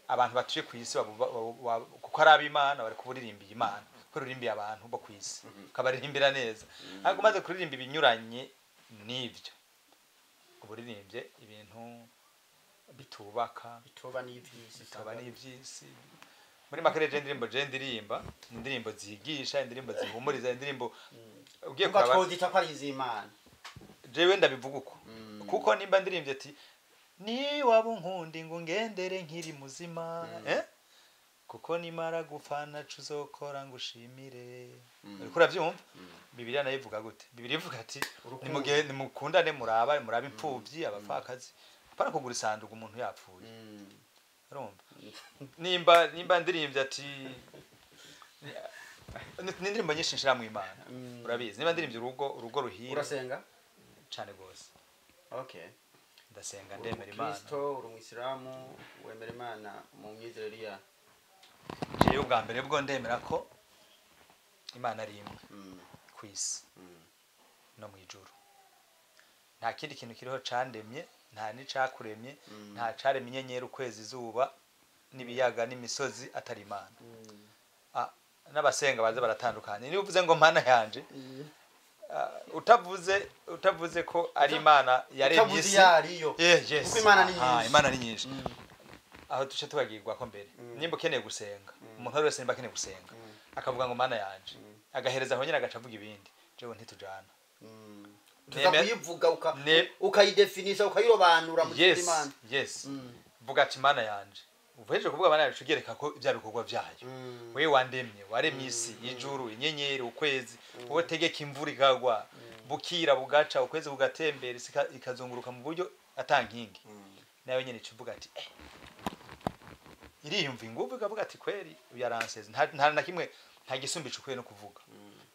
B: abantu batuye ku isi kuko ari ab'Imana bari kuburirimbiye Imana, kuko uririmbiye abantu bo ku isi ukabaririmbira neza. Ariko umaze kuririmba ibinyuranye n'ivyo, uba uririmbye ibintu Bitubaka.
A: Bitoba n'ivyisi.
B: Bitoba n'ivyisi. Muri make rero, je indirimbo je ndirimba ni indirimbo zigisha, indirimbo zihumuriza, indirimbo ugiye
A: Umva,
B: kuraba.
A: Twozita ko ari iz'Imana.
B: Jewe ndabivuga uko, kuko nimba ndirimbye ati ni waba unkundi ngo ngendere nkiri muzima, kuko nimara gupfa naco uzokora ngo ushimire. Uriko uravyumva? Bibiliya nayo ivuga gute? Bibiliya ivuga ati
A: Urukundo.
B: Nimukundane, muraba imfuvyi, abapfakazi, apana kugura isanduku umuntu yapfuye. Urumva, nimba ndirimbye ati ni indirimbo nyinshi nshira mu Imana. Urabizi, nimba ndirimbye urugo ruhire.
A: Urasenga?
B: Cane gose.
A: Okay.
B: Ndasenga,
A: Uri
B: ndemera Imana.
A: umukristo, uri umwisilamu, wemera Imana mu myizerere ya?
B: Jewe ubwa mbere bwo ndemera ko Imana ari imwe ku isi no mu ijuru. Nta kindi kintu kiriho candemye, nta n'icakuremye, nta caremye inyenyeri, ukwezi, izuba n'ibiyaga n'imisozi atari Imana. N'abasenga baze baratandukanye. Niba uvuze ngo Mana yanje, utavuze ko ari Imana yaremye
A: Utavuze
B: isi.
A: iyo ariyo.
B: Yes.
A: Kuko Imana ni
B: Aha,
A: nyinshi.
B: Imana ni nyinshi. Aho duce tubagirwa ko mbere, nimba ukeneye gusenga, umuntu wese nimba akeneye gusenga akavuga ngo Mana yanje, agahereza aho nyine, agaca avuga ibindi, jewe ntitujana.
A: Tuza kuyivuga ukayidefinisha, ukayirobanura mu
B: Yes.
A: Imana.
B: Yes. Vuga ati Mana yanje, uvuheje kuvuga Mana yanje, ugereka ko ibya bikorwa byayo. Wewe wandemye, waremye isi, ijuru, inyenyeri, ukwezi, wowe tegeka imvura ikagwa, bukira bugaca, ukwezi kugatembera, isi ikazunguruka mu buryo ata nkingi. Nawe nyene icuvuga ati iriyumva inguvu, ikavuga ati kweri yaranseze, nta na kimwe, nta gisumba ico ukwiye no kuvuga.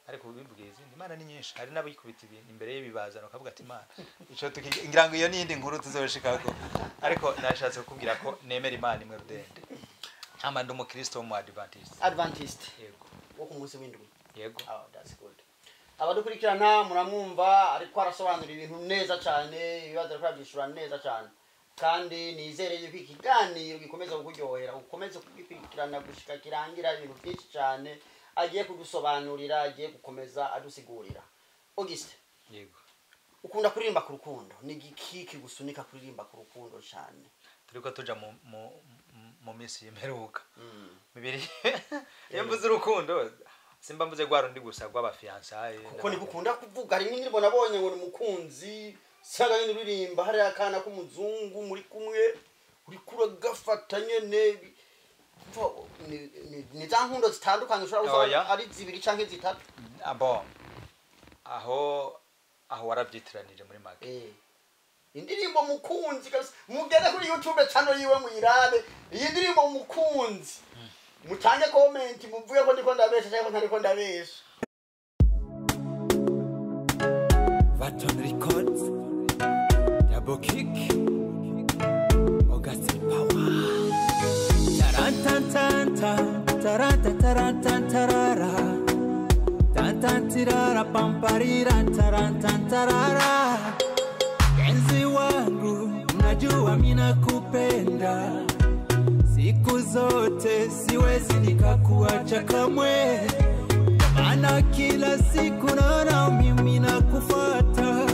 B: Ariko bivuga izindi Imana ni nyinshi, hari n'abayikubita ibintu imbere y'ibibazano bakavuga ati Imana ico ngira ngo iyo n'iyindi nkuru tuzoshikako. Ariko nashatse kukubwira ko nemera Imana imwe rudende, hama ndi umukristo wo mu Adventist.
A: Adventist?
B: Yego.
A: Wo ku munsi w'indwi?
B: Yego.
A: Oh, that's good. Abadukurikirana muramwumva, ariko arasobanura ibintu neza cyane, ibibazo ariko arabyishura neza cyane, kandi nizere yuko ikiganiro gikomeza kukuryohera, ukomeze kugikurikirana gushika kirangira. Ibintu byinshi cyane agiye kudusobanurira, agiye gukomeza adusigurira. Auguste,
B: Yego.
A: ukunda kuririmba ku rukundo. Ni igiki kigusunika kuririmba ku rukundo cyane?
B: Turiko tuja mu minsi y'imperuka mibiri. Iyo mvuze urukundo, simba mvuze rwa rundi gusa rw'aba fiançailles.
A: Kuko ntigukunda kuvuga. Hari n'indirimbo nabonye ngo ni umukunzi, sanga nyine uririmba hariya akana k'umuzungu muri kumwe, uriko uragafata nyene. Ni za nkundo zitandukanye ushobora gusanga
B: Oya.
A: ari zibiri canke zitatu.
B: Abo aho warabyitiranije muri make.
A: Indirimbo Mukunzi kabisa, mugere kuri YouTube channel yiwe muyirabe iyi ndirimbo Mukunzi, mutange comment, muvuge ko ndiko ndabesha cyangwa ko ntariko ndabesha.
C: Vaton Records, Double Kick, Augustin Power. Tarantantanta, tarantantarantarara, tantantirara pamparira, tarantantarara. Penzi wangu, unajua mimi nakupenda siku zote, siwezi nikakuacha kamwe, maana kila siku naona mimi nakufuata,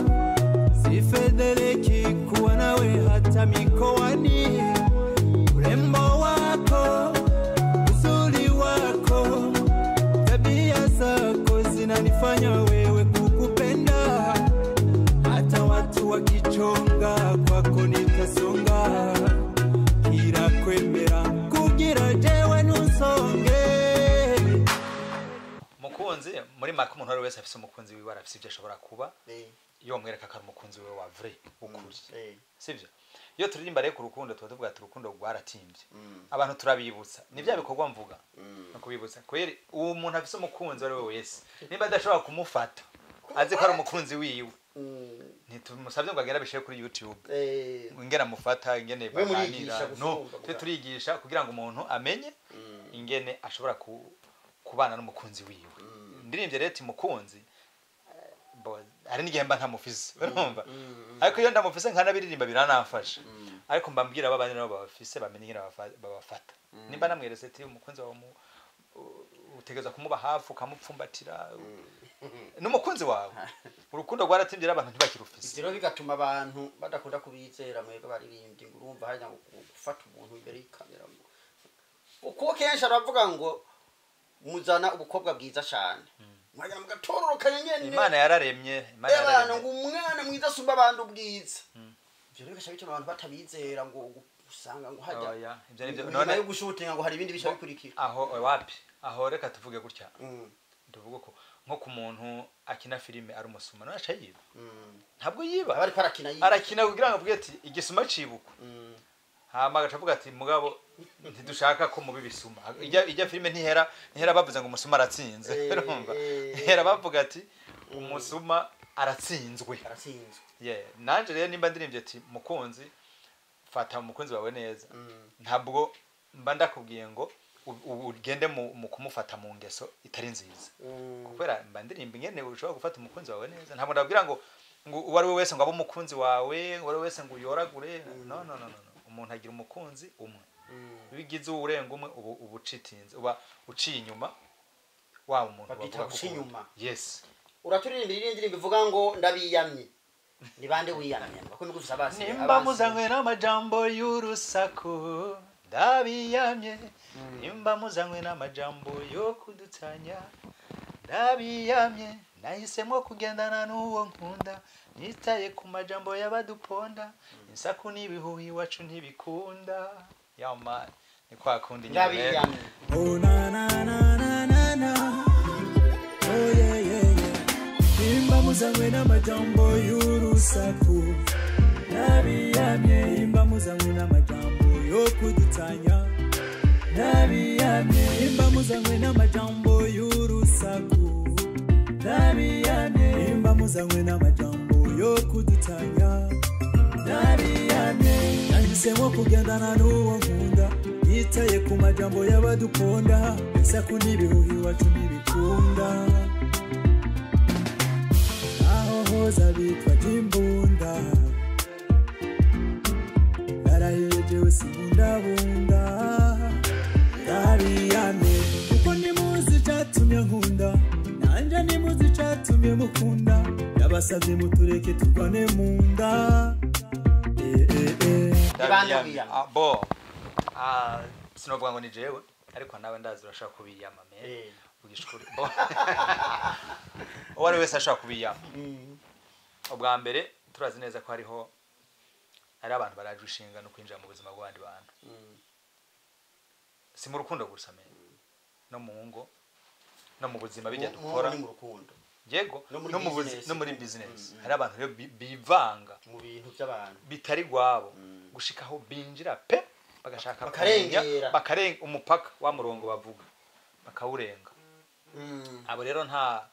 C: sifedheleki kuwa nawe hata mikoani. Urembo wako, uzuri wako, tabia zako zinanifanya wewe kukupenda, hata watu wakichonga kwako nitasonga, kirakwemera kugira jewe nusonge.
B: Mukunzi, muri make, umuntu wari wese afise umukunzi wiwe arafise ibyo ashobora kuba iyo wamwereka ko ari umukunzi wiwe wa vrai, ukuri. Sibyo? Iyo turirimba rero ku rukundo, tuba tuvuga ati urukundo rwaratimbye. Abantu turabibutsa, ni bya bikorwa mvuga, no kubibutsa kweri uwo muntu afise umukunzi uwo ari we wese, nimba adashobora kumufata azi ko ari umukunzi wiwe, ntitumusabye ngo agende abishire kuri YouTube ingene amufata, ingene
A: Mwe murigisha
B: baganira.
A: gusa,
B: No,
A: urumva
B: twe
A: mugabo.
B: turigisha kugira ngo umuntu amenye ingene ashobora kubana n'umukunzi wiwe. Ndirimbye rero ati mukunzi, hari n'igihe mba ntamufise, urumva? Ariko iyo ndamufise nkanabiririmba biranamfasha. Ariko mba mbwira abandi nabo babafise bamenye ingene babafata. Nimba namweretse ati umukunzi wawe utegereza kumuba hafi, ukamupfumbatira. N'umukunzi wawe, urukundo rwaratimbye rero, abantu ntibakirufise.
A: Ivyo rero bigatuma abantu badakunda kubizera mwebwe baririmbyi, ngo urumva hajya ngo gufata umuntu imbere y'ikamera, kuko kenshi aravuga ngo muzana ubukobwa bwiza cyane, mwajya mugatororokanya nyene.
B: Imana yararemye, Imana
A: abantu
B: yararemye.
A: Ngo umwana mwiza asumba abandi ubwiza. Ivyo rero bigaca bituma abantu batabizera, ngo usanga ngo hajya
B: Oya, ivyo nivyo.
A: nyuma
B: None
A: yo gushutinga ngo hari ibindi bica bikurikira.
B: Aho wapi, aho reka tuvuge gutya, tuvuge ko nko ku muntu akina filime ari umusuma, none aca yiba? Ntabwo yiba.
A: Aba ariko arakina yiba.
B: Arakina kugira ngo avuge ati igisuma cibukwa, hama agaca avuga ati mugabo ntidushaka ko mubi bisuma. Ijya filime ntihera bavuze ngo umusuma aratsinze. Urumva, ntihera bavuga ati umusuma aratsinzwe.
A: Aratsinzwe.
B: Yeah, nanje rero nimba ndirimbye ati mukunzi, fata umukunzi wawe neza, ntabwo mba ndakubwiye ngo ugende mu kumufata mu ngeso itari nziza, kubera mba ndirimba ingene ushobora gufata umukunzi wawe neza. Ntabwo ndabwira ngo uwo ari we wese ngo abe umukunzi wawe, ngo uwo ari we wese ngo uyoragure. No, no, no, no, no. Umuntu agira umukunzi umwe. Iyo ugize uwurenga umwe, uba ucitinze, uba uciye inyuma wa umuntu
A: Babyita
B: bavuga ko
A: guca
B: ukunda.
A: inyuma.
B: Yes.
A: Uraturirimbira iriya ndirimbo ivuga ngo ndabiyamye. Ni bande wiyamye? Kuko nigufise abasi.
B: Nimba muzanywe n'amajambo y'urusaku, ndabiyamye. Nimba muzanywe n'amajambo yo kudutanya, ndabiyamye. Nahisemo kugendana n'uwo nkunda, nitaye ku majambo y'abaduponda. Insaku n'ibihuha iwacu ntibikunda. Yama ni kwa kundi nyine rero.
A: Ndabiyamye.
C: Oh na na na na na na. Oh yeah yeah yeah. Nimba muzanywe n'amajambo y'urusaku, ndabiyamye. Nimba muzanywe n'amajambo yo kudutanya, ndabiyamye. Nimba muzanywe n'amajambo y'urusaku, ndabiyamye. Nimba muzanywe n'amajambo yo kudutanya, ndabiyamye. Nahisemo kugendana n'uwo nkunda, yitaye ku majambo y'abaduponda. Isaku n'ibihuha iwacu ntibikunda. Aho hoza bitwa jimbunda, narahiye jewe simbundabunda. Ndabiyamye kuko nimuzi icatumye nkunda, nanje nimuzi icatumye mukunda. Ndabasavye mutureke turwane mu nda. Eh, eh, eh.
A: Ni bande
B: Ndabiyamye.
A: wiyamye?
B: Ah, bo ah, sinovuga ngo ni jewe, ariko nawe ndazi urashobora kubiyama me. Vugisha ukuri. Bo, uwo ari we wese ashobora kubiyama. Ubwa mbere turazi neza ko hariho ari abantu baraje ishinga no kwinjira mu buzima bw'abandi bantu. Si mu rukundo gusa me, no mu ngo, no mu buzima bijya dukora.
A: Ni mu rukundo.
B: Yego.
A: No muri
B: No mu
A: business.
B: no muri business hari abantu rero bivanga
A: mu bintu by'abantu
B: bitari gwabo, gushikaho binjira pe, bagashaka
A: Bakarengera.
B: kumenya, bakarenga umupaka wa murongo bavuga, bakawurenga. Abo rero nta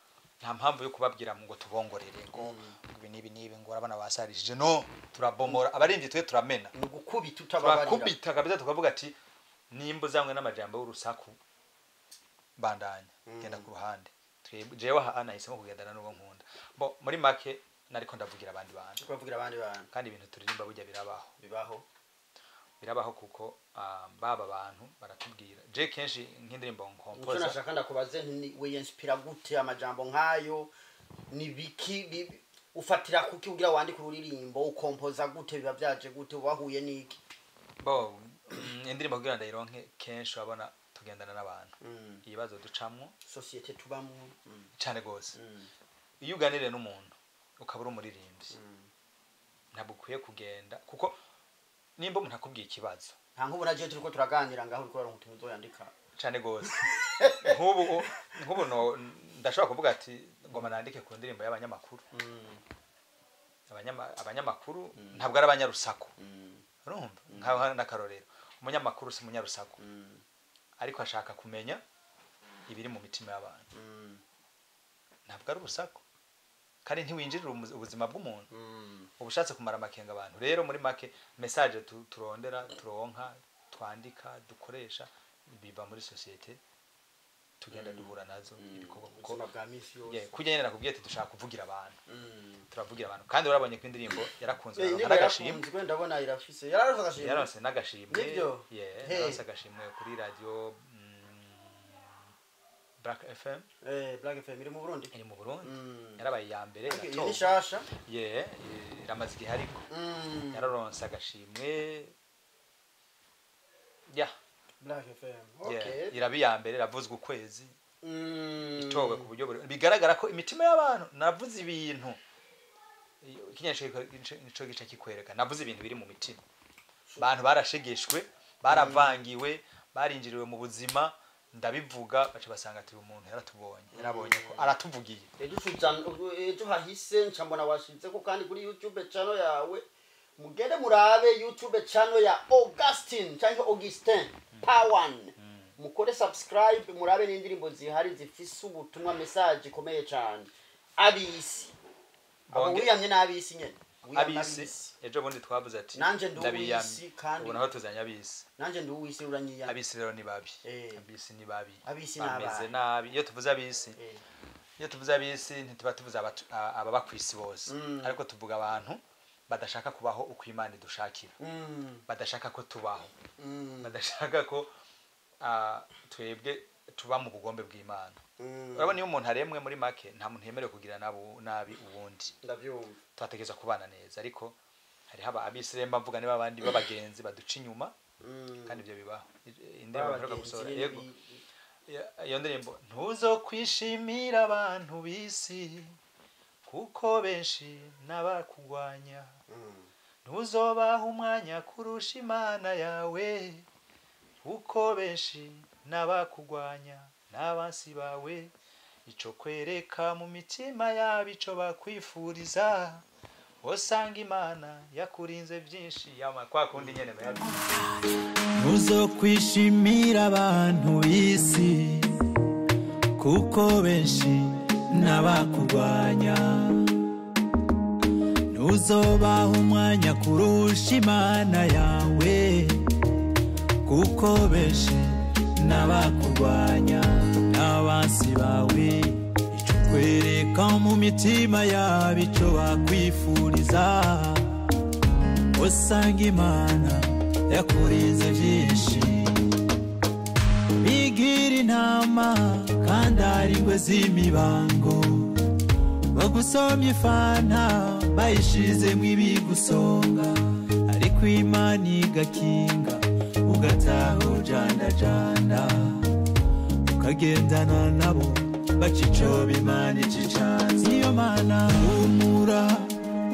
B: mpamvu yo kubabwira ngo tubongorere ngo ibi n'ibi n'ibi, ngo urabona basarishije. No, turabomora abaririmbyi, twe turamena.
A: Ni ugukubita utababarira.
B: Turakubita kabisa, tukavuga ati nimba uzanywe n'amajambo y'urusaku, bandanya genda ku ruhande. Jewe aha nahisemo kugendana n'uwo nkunda. Bo muri make nariko ndavugira abandi bantu.
A: Kubavugira abandi bantu.
B: Kandi ibintu turirimba burya birabaho.
A: Bibaho.
B: Birabaho kuko baba bantu baratubwira. Je kenshi nk'indirimbo
A: Nicyo
B: nkompoza
A: nashaka ndakubaze nti wiyinspira gute amajambo nk'ayo? Ni biki ufatira kuki kugira wandike ururirimbo? Ukompoza gute? Biba byaje gute? Wahuye n'iki?
B: Bo indirimbo kugira ndayironke, kenshi urabona tugendana n'abantu, ibibazo ducamwo,
A: Sosiyete tubamo.
B: Cane gose. Iyo uganiriye n'umuntu ukaba uri umuririmbyi, ntabwo ukwiye kugenda, kuko nimba umuntu akubwiye ikibazo
A: Nta nk'ubu na jewe turiko turaganira ngaho, uriko uraronka utuntu uzoyandika.
B: Cane gose. Nk'ubu no ndashobora kuvuga ati ngoma nandike ku ndirimbo y'abanyamakuru. Abanyamakuru ntabwo ari abanyarusaku. Urumva, nkaho n'akarorero, umunyamakuru si umunyarusaku, ariko ashaka kumenya ibiri mu mitima y'abantu. Ntabwo ari urusaku, kandi ntiwinjirira ubuzima bw'umuntu, uba ushatse kumara amakenga abantu. Rero muri make, message turondera, turonka, twandika, dukoresha, biva muri société tugenda duhura nazo, ibikorwa, kuko
A: Ubuzima bwa misi yose.
B: Yeah, kurya nyene nakubwiye ati dushaka kuvugira abantu, turavugira abantu. Kandi urabonye ko indirimbo yarakunzwe,
A: Eh,
B: yaronka
A: indirimbo
B: n'agashimwe.
A: yarakunzwe, ndabona irafise, yararonse agashimwe.
B: Yaronse n'agashimwe.
A: Nibyo?
B: Yeah,
A: Hey.
B: yaronse agashimwe kuri radio. Black FM.
A: Black FM iri mu Burundi.
B: Iri mu Burundi. Yarabaye iya mbere.
A: Okay, iyo
B: iratorwa.
A: ni shasha.
B: Ye, iramaze igihe, ariko yararonse agashimwe ya
A: Black FM.
B: Yeah,
A: Okay.
B: iraba iya mbere, iravuzwa ukwezi, itowe ku buryo bigaragara ko imitima y'abantu. Navuze ibintu, ikinyacyo nico gice kikwereka, navuze ibintu biri mu mitima. Abantu barashegeshwe, baravangiwe, barinjiriwe mu buzima, ndabivuga, baca basanga ati umuntu yaratubonye, yarabonye ko aratuvugiye.
A: Ejo ejo hahise nca mbona washize ko kandi kuri YouTube channel yawe. Mugende murabe YouTube channel ya Augustin cyangwa Augustin Pawan, mukore subscribe, murabe n'indirimbo zihari zifise ubutumwa, message ikomeye cyane. Abisi abo wiyamye n'abisi nyene. Wiyamye.
B: Abisi, ejo bundi twavuze ati
A: Nanje ndi
B: ndabiyamye.
A: uw'isi kandi-
B: Ubu naho tuzanye abisi.
A: Nanje ndi uw'isi, uranyiyamye.
B: Abisi rero ni babi. Abisi ni babi.
A: Abisi ni
B: bameze
A: abahe?
B: nabi. Iyo tuvuze abisi, iyo tuvuze abisi, ntituba tuvuze ababa ku isi bose, ariko tuvuga abantu badashaka kubaho uko Imana idushakira, badashaka ko tubaho, badashaka ko twebwe tuba mu bugombe bw'Imana. Urabona, iyo umuntu aremwe, muri make nta muntu yemerewe kugira nabi uwundi.
A: Ndabyumva.
B: Twategereza kubana neza, ariko hariho abisi rero mvuga niba abandi b'abagenzi baduca inyuma. Kandi ibyo bibaho. Indirimbo mperuka
A: Babagenzi
B: gusohora,
A: nyene.
B: Yego. Iyo ndirimbo, ntuzokwishimira abantu b'isi, kuko benshi n'abakugwanya. Ntuzobaha umwanya kurusha Imana yawe, kuko benshi n'abakugwanya n'abansi bawe. Ico kwereka mu mitima yabo ico bakwifuriza, usanga Imana yakurinze byinshi. Yama kwa kundi nyene
C: Ntuzokwishimira abantu b'isi, kuko benshi n'abakurwanya. Ntuzobaha umwanya kurusha Imana yawe, kuko benshi n'abakurwanya n'abansi bawe. Ico kwereka mu mitima yabo ico bakwifuriza, usanga Imana yakurinze byinshi. Bigira intama kandi ari ingwe z'imibango, bagusomye ifanta bayishizemo ibigusonga, ariko Imana igakinga, ugataha ujandajanda, ukagendana nabo baca icoba, Imana ica icatsi. Niyo mana, humura,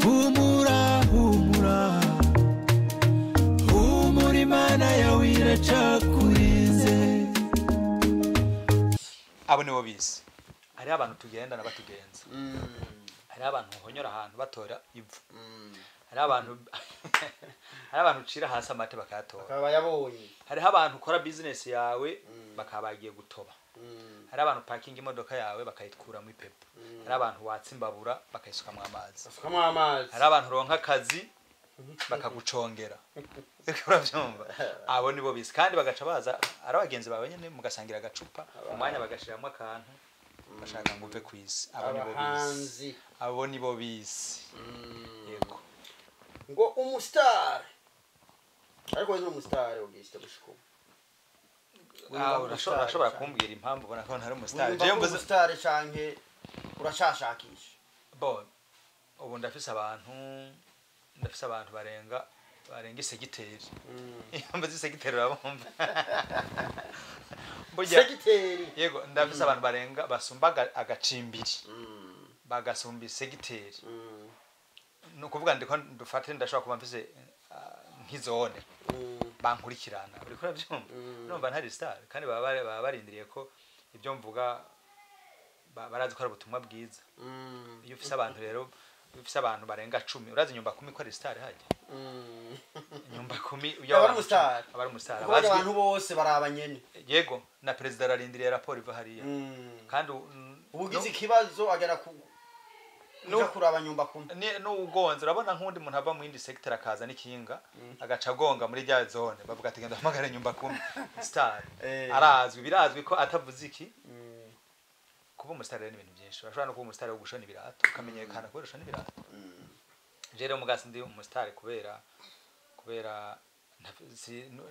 C: humura, humura, humura, Imana yawe iracakurinze.
B: Abo nibo bisi. Hariho abantu tugendana batugenza, hariho abantu uhonyora ahantu batora ivu, hariho abantu ucira hasi amate bakayatora.
A: Akaba yabonye.
B: Hariho abantu ukora business yawe bakaba bagiye gutoba. Hariho abantu parking imodoka yawe bakayikuramo ipepo. Hariho abantu watsa imbabura bakayisukamwo amazi.
A: Asukamo amazi.
B: Hariho abantu uronka akazi bakagucongera. Urabyumva, abo nibo bisi. Kandi bagaca baza ari abagenzi bawe nyene, mugasangira agacupa, umwanya bagashiramo akantu, bashaka ngo uve ku isi. Abo nibo bisi.
A: Abahanzi.
B: Abo nibo bisi, yego.
A: Ngo umustar, ariko ni umustar Auguste gushika ubu.
B: Ah, urashobora kumbwira impamvu ubona ko ntari umustar?
A: Wiyumva
B: Jewe
A: ko
B: mvuze
A: umustar canke uracashakisha?
B: Bo, ubu ndafise abantu barenga isegiteri. Iyo mvuze isegiteri urabumva burya.
A: Segiteri.
B: Yego, ndafise abantu barenga, basumba agacimbiri, bagasumba isegiteri. Ni ukuvuga ndiko dufate, ndashobora kuba mfise nk'izone bankurikirana. Uriko urabyumva? Urumva ntari star? Kandi baba barindiriye ko ibyo mvuga, barazi ko ari ubutumwa bwiza. Iyo ufise abantu rero, iyo ufise abantu barenga 10, urazi nyumba kumi ko ari star hajya? Nyumba kumi iyo
A: Aba ari
B: abantu
A: umustar.
B: 10, aba ari umustar.
A: Kuko barya
B: Abazwi.
A: abantu bose baraba nyene.
B: Yego, na perezida ararindiriye raporo iva hariya. Kandi
A: ubugize ikibazo agera ku kuja kuraba nyumba kumwe.
B: N'ugonze, urabona nk'undi muntu ava mu yindi secteur akaza n'ikinga, agaca agonga muri rya zone, bavuga ati genda uhamagare nyumba kumi, star. Arazwi, birazwi ko atavuze iki. Kuba umustar rero ni ibintu byinshi. Urashobora no kuba umustar wo gushona ibirato, ukamenyekana kubera ushona ibirato. Je rero mugasi ndi umustar kubera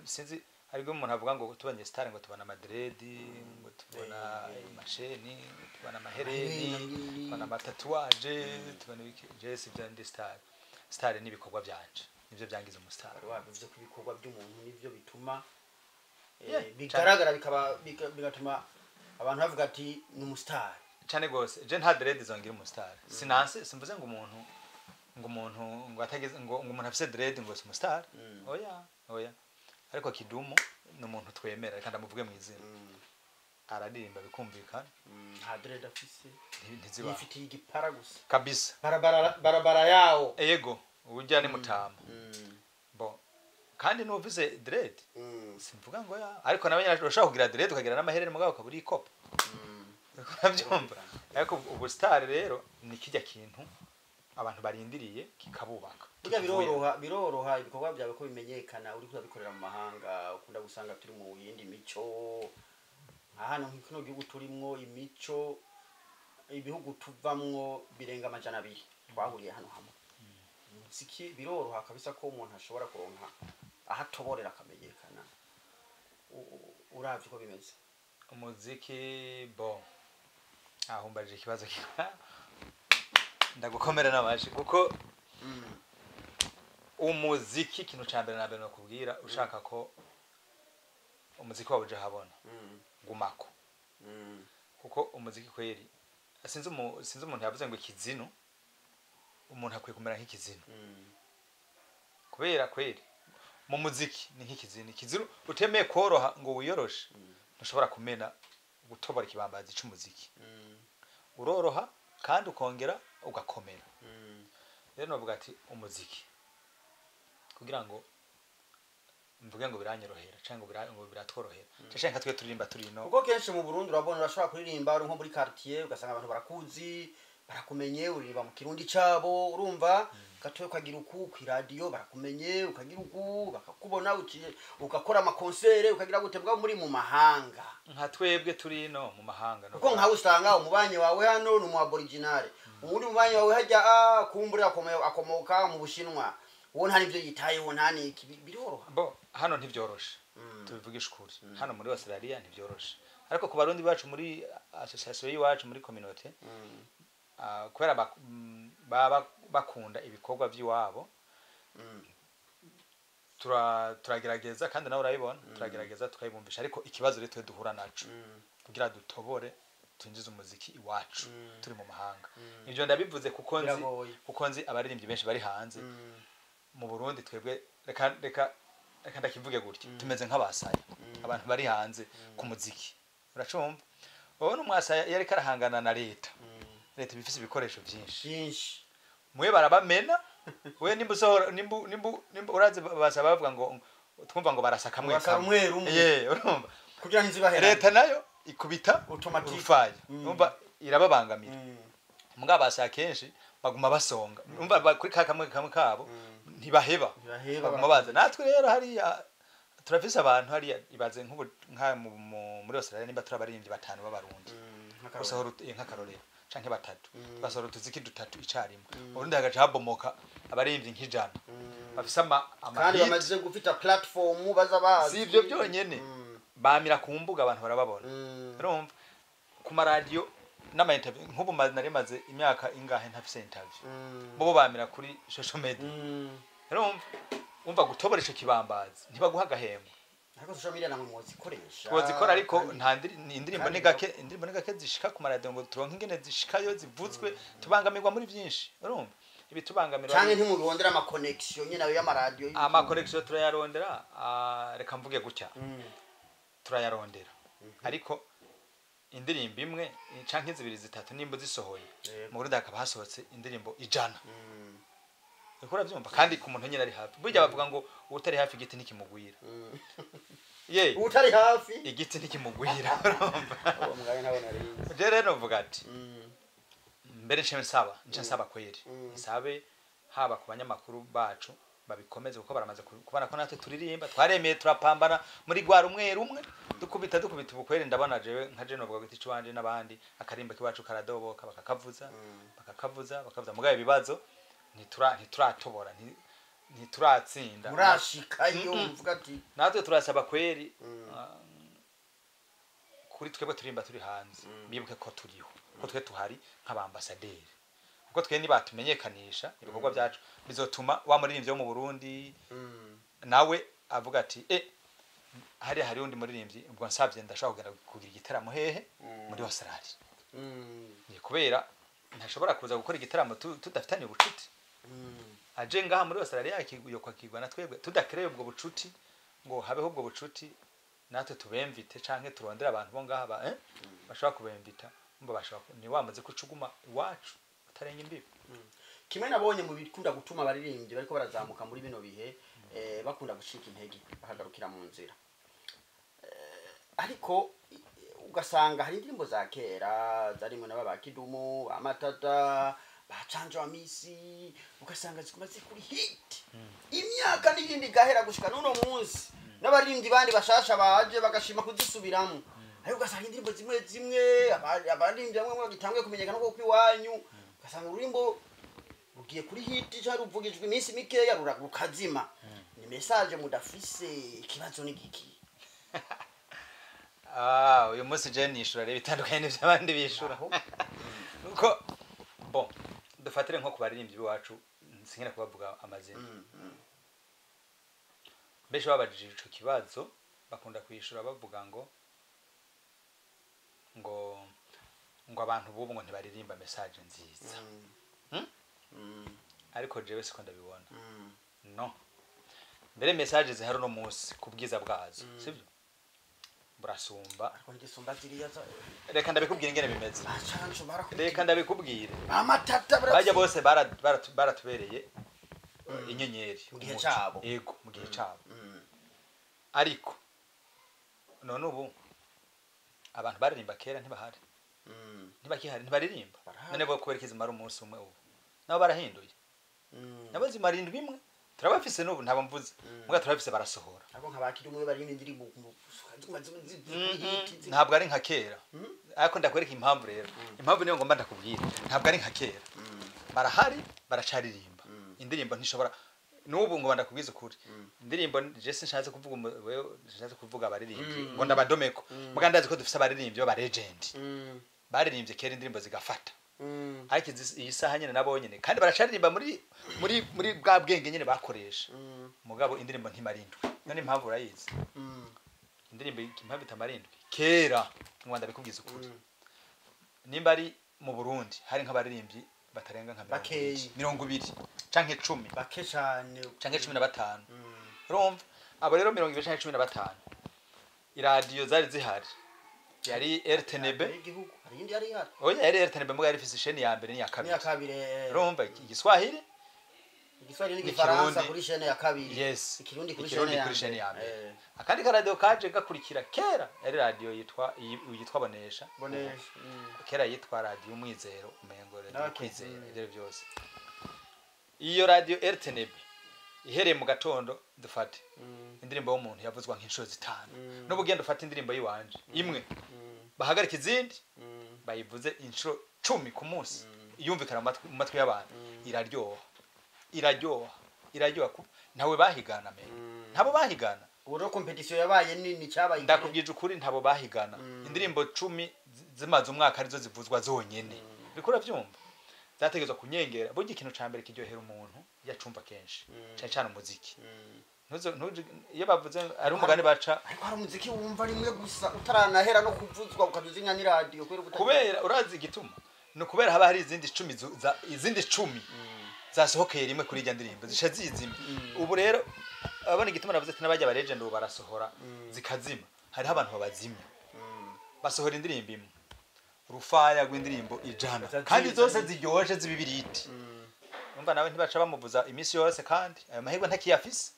B: sinzi, haribwo umuntu avuga ngo tubonye star, ngo tubona amadredi, ngo tubona amasheni, tubona amahereni, tubona ama tatouage, tubona ibiki. Je sivyo, ndi star. Star ni ibikorwa byanje, nivyo byangiza umustar.
A: Wari wabivuze ko ibikorwa by'umuntu nivyo bituma bigaragara, bikaba bigatuma abantu bavuga ati ni umustar.
B: Cyane gose. Je nta dread zongira umustar. Sinanse, simvuze ngo umuntu, ngo umuntu ngo atageze, ngo umuntu afise dread ngo si umustar. Oya, oya. Ariko Kidumu ni umuntu twemera, reka ndamuvuge mu izina. Araririmba bikumvikana.
A: Nta dread afise.
B: Ntiziba.
A: Yifitiye igipara gusa.
B: Kabisa.
A: Barabara barabara yawo.
B: Ego, urya ni mutama. Bo kandi n'ufise dread, simvuga ngo ya, ariko nawe nyine urashobora kugira dread ukagira n'amahereni, mugabo ukaba uri ikopa. Urabyumva? Ariko ubu star rero ni kijya kintu abantu barindiriye kikabubaka.
A: Burya
B: Kikuvuye.
A: biroroha ibikorwa byawe ko bimenyekana uri kubikorera mu mahanga. Ukunda gusanga turi mu yindi mico, nka hano nk'kino gihugu turimwo imico, ibihugu tuvamwo birenga 200 twahuriye hano hamwe. Umuziki biroroha kabisa ko umuntu ashobora kuronka aho atoborera akamenyekana. Uravye uko bimeze.
B: Umuziki, bo aho mbajije ikibazo ndagukomera n'amashi, kuko umuziki, ikintu ca mbere na mbere nakubwira, ushaka ko umuziki wawe uja habona, gumako. Kuko umuziki kweri, sinzi umuntu yavuze ngo ikizinu, umuntu akwiye kumera nk'ikizinu. Kubera kweri mu muziki ni nk'ikizinu. Ikizinu utemeye koroha ngo wiyoroshe, ntushobora kumena, gutobora ikibambazi c'umuziki. Uroroha kandi ukongera ugakomera. Rero novuga ati umuziki, kugira ngo mvuge ngo biranyorohera canke ngo biratworohera, canke nka twe turirimba turi ino.
A: Kuko kenshi mu Burundi urabona, urashobora kuririmba uri nko muri quartier, ugasanga abantu barakuzi, barakumenye, uririmba mu Kirundi cabo, urumva gatoya, ukagira uku kw'iradiyo barakumenye, ukagira uku bakakubona, uciye ugakora ama concert, ukagira gute bwa muri mu mahanga.
B: Nka twebwe turi ino mu mahanga, no
A: Kuko nkawe usanga umubanyi wawe hano ni umu aboriginal, uwundi mubanyi wawe hajya kumbura akomoka mu Bushinwa, uwo nta nivyo yitayeho, nta niki. Biroroha.
B: Bo hano ntivyoroshe, tubivugishe ukuri. Hano muri Australia ntivyoroshe, ariko ku Barundi bacu muri association y'iwacu, muri communauté, kubera baba bakunda ibikorwa by'iwabo, turagerageza, kandi nawe urabibona, turagerageza tukabibumvisha. Ariko ikibazo rero twe duhura naco kugira dutobore, twinjize umuziki iwacu turi mu mahanga, ibyo ndabivuze kuko nzi,
A: Biragoye.
B: kuko nzi abaririmbyi benshi bari hanze. Mu Burundi twebwe, reka ndakivuge gutya, tumeze nk'abasaya, abantu bari hanze ku muziki. Uracumva, wowe n'umwasaya iyo ariko arahangana na leta, leta iba ifise ibikoresho byinshi.
A: Byinshi.
B: Mwe barabamena. We nimba usohora, nimba urazi, basaba bavuga ngo twumva ngo barasa kamwe.
A: Barasa
B: Kamwe.
A: rumwe rumwe.
B: Ye, urumva?
A: Kugira ntizibaherane.
B: Leta nayo ikubita
A: Automatique.
B: urufaya. Urumva irababangamira. Mugabo basaya kenshi baguma basonga. Urumva, kuri ka kamwe kamwe kabo ntibaheba.
A: Ntibaheba.
B: Baguma baza. Natwe rero hariya turafise abantu hariya, ibaze nk'ubu nka muri Australia nimba turi abaririmbyi batanu b'Abarundi,
A: Nk'akarorero.
B: gusohora nk'akarorero, canke batatu, tugasohora utuziki dutatu icarimwe, ubundi hagaca habomoka abaririmbyi nk'100 bafise ama
A: Kandi
B: hit.
A: bamaze gufita platform baza bazi.
B: Si ivyo byonyene, bamira ku mbuga, abantu barababona. Urumva, ku maradiyo n'ama interview, nk'ubu nari maze imyaka ingahe ntafise interview, bo bamira kuri social media. Urumva, umva, gutobora ico kibambazi ntibaguha agahembo.
A: Ariko social media namwe mwozikoresha.
B: Twozikora, ariko nta ni indirimbo
A: kandi
B: ni gake, indirimbo ni gake zishika ku maradiyo ngo turonke ingene zishikayo zivuzwe. Tubangamirwa muri byinshi. Urumva, ibitubangamira
A: Canke ntimurondera ama connection nyene ayo y'amaradiyo?
B: Ama connection turayarondera. Reka mvuge gutya, turayarondera, ariko indirimbo imwe canke zibiri, zitatu, nimba zisohoye, mu Burundi hakaba hasohotse indirimbo 100. Uriko uravyumva? Kandi ku muntu nyine ari hafi, burya bavuga ngo utari hafi igiti ntikimugwira. Ye.
A: Utari hafi
B: Igiti ntikimugwira, urumva?
A: Uwo mugabo ntabwo narizi.
B: Je rero novuga ati mbere nce nsaba kweri, nsabe haba ku banyamakuru bacu babikomeze, kuko baramaze kubona ko natwe turirimba, twaremeye, turapambana muri rwa rumwe rumwe, dukubita dukubita. Ubukwere ndabona jewe nka je novuga giti cwanje n'abandi, akarimba kiwacu karadoboka, bakakavuza, bakakavuza, bakavuza. Mugabe ibibazo ntituratobora, ntituratsinda.
A: Murashikayo muvuga ati
B: Natwe turasaba kweri, Kuri twebwe turimba turi hanze, bibuke ko turiho, ko twe tuhari nk'abambasaderi, kuko twe nibatumenyekanisha ibikorwa byacu bizotuma wa muririmbyi wo mu Burundi nawe avuga ati hariya hari undi muririmbyi, ubwo nsabye ndashobora kugenda kugira igitaramo hehe? Muri Australia. Ni kubera ntashobora kuza gukora igitaramo tudafitanye ubucuti. Aje ngaha muri Australia yokwakirwa na twebwe, tudakereye ubwo bucuti ngo habeho ubwo bucuti, natwe tubemvite canke turondere abantu bo ngaha bashobora kubemvita, mba bashobora ni wamaze kucuguma iwacu utarenga imbibi.
A: Kimwe nabonye mu bikunda gutuma abaririmbyi bariko barazamuka muri bino bihe bakunda gucika intege bakagarukira mu nzira, ariko ugasanga hari indirimbo za kera zarimwe n'aba ba Kidumu, ba Matata, ba Canjo wa Misi, ugasanga ziguma ziri kuri hit imyaka n'iyindi igahera gushika n'uno munsi, n'abaririmbyi bandi bashasha baje bagashima kuzisubiramo. Ariko ugasanga indirimbo zimwe zimwe abaririmbyi bamwe bagitanguye kumenyekana kuko iwanyu ugasanga ururimbo rugiye kuri hit cyangwa ruvugijwe iminsi mikeya rukazima. Ni message mudafise, ikibazo ni giki?
B: Uyu munsi je nishura rero bitandukanye n'ivy'abandi bishura.
A: Aho.
B: Kuko bon, dufatire nko ku baririmbyi b'iwacu, sinkina kubavuga amazina. Benshi babajije ico kibazo bakunda kwishura bavuga ngo abantu bubu ngo ntibaririmba message nziza. Ariko jewe siko ndabibona. No mbere message zihari uno munsi ku bwiza bwazo, sibyo, burasumba.
A: Ariko ntigisumba ziriya za
B: Reka ndabikubwira ingene bimeze.
A: Ba Canjo barakubita.
B: Reka ndabikubwire.
A: Ba Matata.
B: Bajya bose baratubereye inyenyeri
A: Mu gihe
B: umuco.
A: cabo.
B: Yego, mu gihe cabo. Ariko none ubu abantu baririmba kera ntibahari, ntibakihari, ntibaririmba.
A: Barahari.
B: None bo kubera iki zimara umunsi umwe? Ubu nabo barahinduye, nabo zimara indwi imwe. Turabafise n'ubu, ntabo mvuze muga turabafise, barasohora.
A: Ariko nka ba Kidumu baririmba indirimbo ziguma ziri kuri hit.
B: Ntabwo ari nka kera, ariko ndakwereka impamvu rero. Impamvu niyo ngomba ndakubwira, ntabwo ari nka kera. Barahari, baracaririmba indirimbo, ntishobora n'ubu ngo ndakubwiza ukuri indirimbo. Je sinshatse kuvuga wewe, nshatse kuvuga abaririmbyi ngo ndabadomeko, muga ndazi ko dufise abaririmbyi b'aba legend baririmbye kera indirimbo zigafata. Ariko iyi saha nyene nabo nyene kandi baracaririmba muri bwa bwenge nyene bakoresha, mugabo indirimbo ntimara indwi. None impamvu urayizi? Indirimbo impamvu itamara indwi, kera ngo ndabikubwiza ukuri, nimba ari mu Burundi hari nk'abaririmbyi batarenga nka mirongo
A: Bakeyi.
B: ibiri, 20 canke 10
A: Bake cane.
B: canke 15. Urumva abo rero 20 canke 15, iradiyo zari zihari yari RTNB.
A: Igihugu hari iyindi yari ihari.
B: Oya, yari RTNB, muga yari ifise isheni ya mbere n'iya
A: Ni
B: kabiri.
A: ya kabiri.
B: Urumva Igiswahili
A: Igiswahili n'igifaransa
B: n'Ikirundi.
A: Kuri chaîne ya kabiri.
B: Yes.
A: Ikirundi kuri
B: Ikirundi
A: chaîne
B: kuri chaîne ya mbere. Akandi karadiyo kaje gakurikira kera yari radiyo yitwa Bonesha.
A: Bonesha.
B: Kera yitwa Radiyo Umwizero, umengo Radiyo Kwizera. Ivyo byose, iyo radiyo RTNB ihereye mu gatondo, dufate indirimbo y'umuntu yavuzwa nk'inshuro 5, n'ubugenda ufata indirimbo y'iwanje imwe, bahagarika izindi bayivuze inshuro 10 ku munsi, yumvikana mu matwi y'abantu, iraryoha, iraryoha, iraryoha. Ntawe bahigana me, ntabo bahigana.
A: Ubu rero compétition yabaye nini, cyabaye.
B: Ndakubwije ukuri, ntabo bahigana. Indirimbo 10 zimaze umwaka arizo zivuzwa zonyene, uriko uravyumva, zategerezwa kunyengera. Burya ikintu ca mbere kiryohera umuntu iyo acumva kenshi, cane cane umuziki. Iyo bavuze ari umugani baca.
A: Ariko hari umuziki wumva rimwe gusa utaranahera no kuvuzwa ukazuzinya n'iradiyo kubera
B: Kubera urazi igituma, ni ukubera haba hari izindi 10 izindi 10 zasohokeye rimwe kuri irya ndirimbo, zica zizima. Ubu rero abona igituma navuze ati n'abajya ba legend ubu barasohora zikazima, hariho abantu babazimya, basohora indirimbo imwe, urufaya rw'indirimbo 100 kandi zose ziryoshe z'ibibiriti. Umva nawe ntibaca bamuvuza iminsi yose, kandi ayo mahirwe ntakiyafise.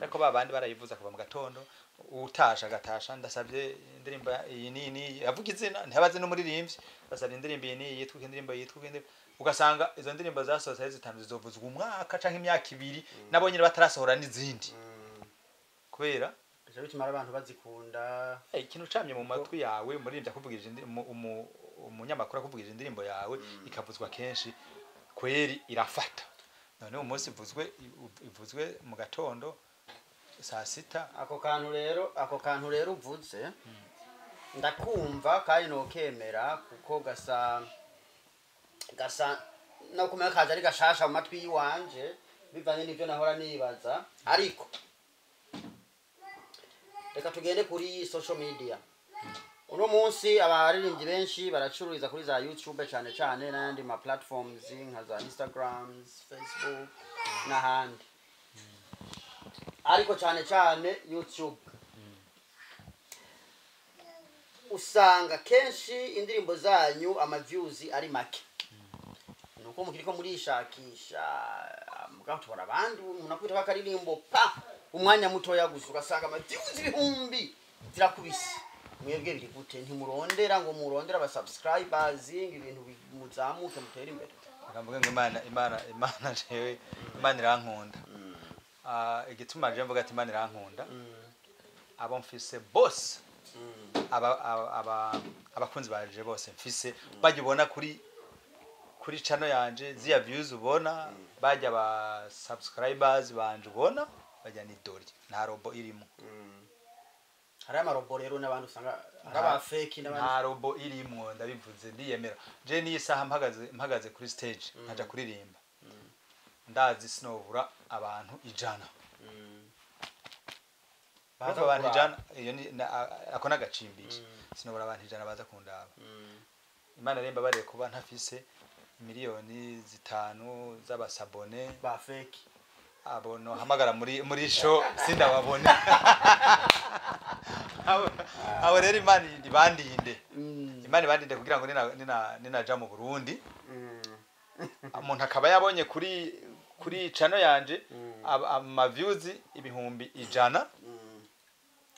B: Ariko ba bandi barayivuza kuva mu gatondo, utasha agatasha, ndasabye indirimbo iyi n'iyi n'iyi, avuga izina ntibazi n'umuririmbyi, ndasabye indirimbo iyi n'iyi yitwa indirimbo yitwa indirimbo, ugasanga izo ndirimbo zasohotse ari 5 zizovuzwa umwaka canke imyaka 2, nabo nyene batarasohora n'izindi kubera
A: Bica bituma abantu bazikunda.
B: Ikintu camye mu matwi yawe, umuririmbyi akuvugije umunyamakuru akuvugije indirimbo yawe ikavuzwa kenshi, kweri irafata. None umunsi ivuzwe mu gatondo, saa sita.
A: Ako kantu rero uvuze. Ndakumva kandi nokemera, kuko gasa gasa no kumenya kaje ari gashasha mu matwi yiwanje, bivanye n'ivyo nahora nibaza. Ariko reka tugende kuri social media. Uno munsi abaririmbyi benshi baracururiza kuri za YouTube cyane cyane, n'ayandi ma platforms nka za Instagram, Facebook n'ahandi, ariko cyane cyane YouTube. Usanga kenshi indirimbo zanyu ama views ari make, nuko mukiriko murishakisha. Mugabo tubona abandi, umuntu akubita akaririmbo pa umwanya mutoya gusa, ugasanga ama views ibihumbi zirakubise. Mwebwe biri gute? Ntimurondera ngo murondere aba subscribers, ngo ibintu muzamuke, mutere imbere?
B: Reka mvuge ngo Imana, jewe Imana irankunda. Igituma je mvuga ati Imana irankunda, abo mfise bose, abakunzi banje bose mfise, bajya ubona kuri channel yanje, ziya views ubona, bajya ba subscribers banje ubona, bajya ni dori, nta robot irimo.
A: Hari ama robot rero n'abandi usanga hari aba fake n'abandi.
B: Nta robot irimwo, ndabivuze ndiyemera. Je niyi saha mpagaze kuri stage nkaja kuririmba, ndazi sinobura abantu 100.
A: Baza
B: Baza abantu
A: kuraba.
B: 100, iyo ni ako nagacimbiri. Sinobura abantu 100 baza kundaba. Imana remba bariye kuba ntafise 5 miliyoni z'aba s'abonner
A: Ba fake.
B: Abo nohamagara muri show sindababone. Abo rero Imana ibandinde, Imana ibandinde kugira ngo ninaja mu Burundi, umuntu akaba yabonye kuri channel yanje ama views 100,000,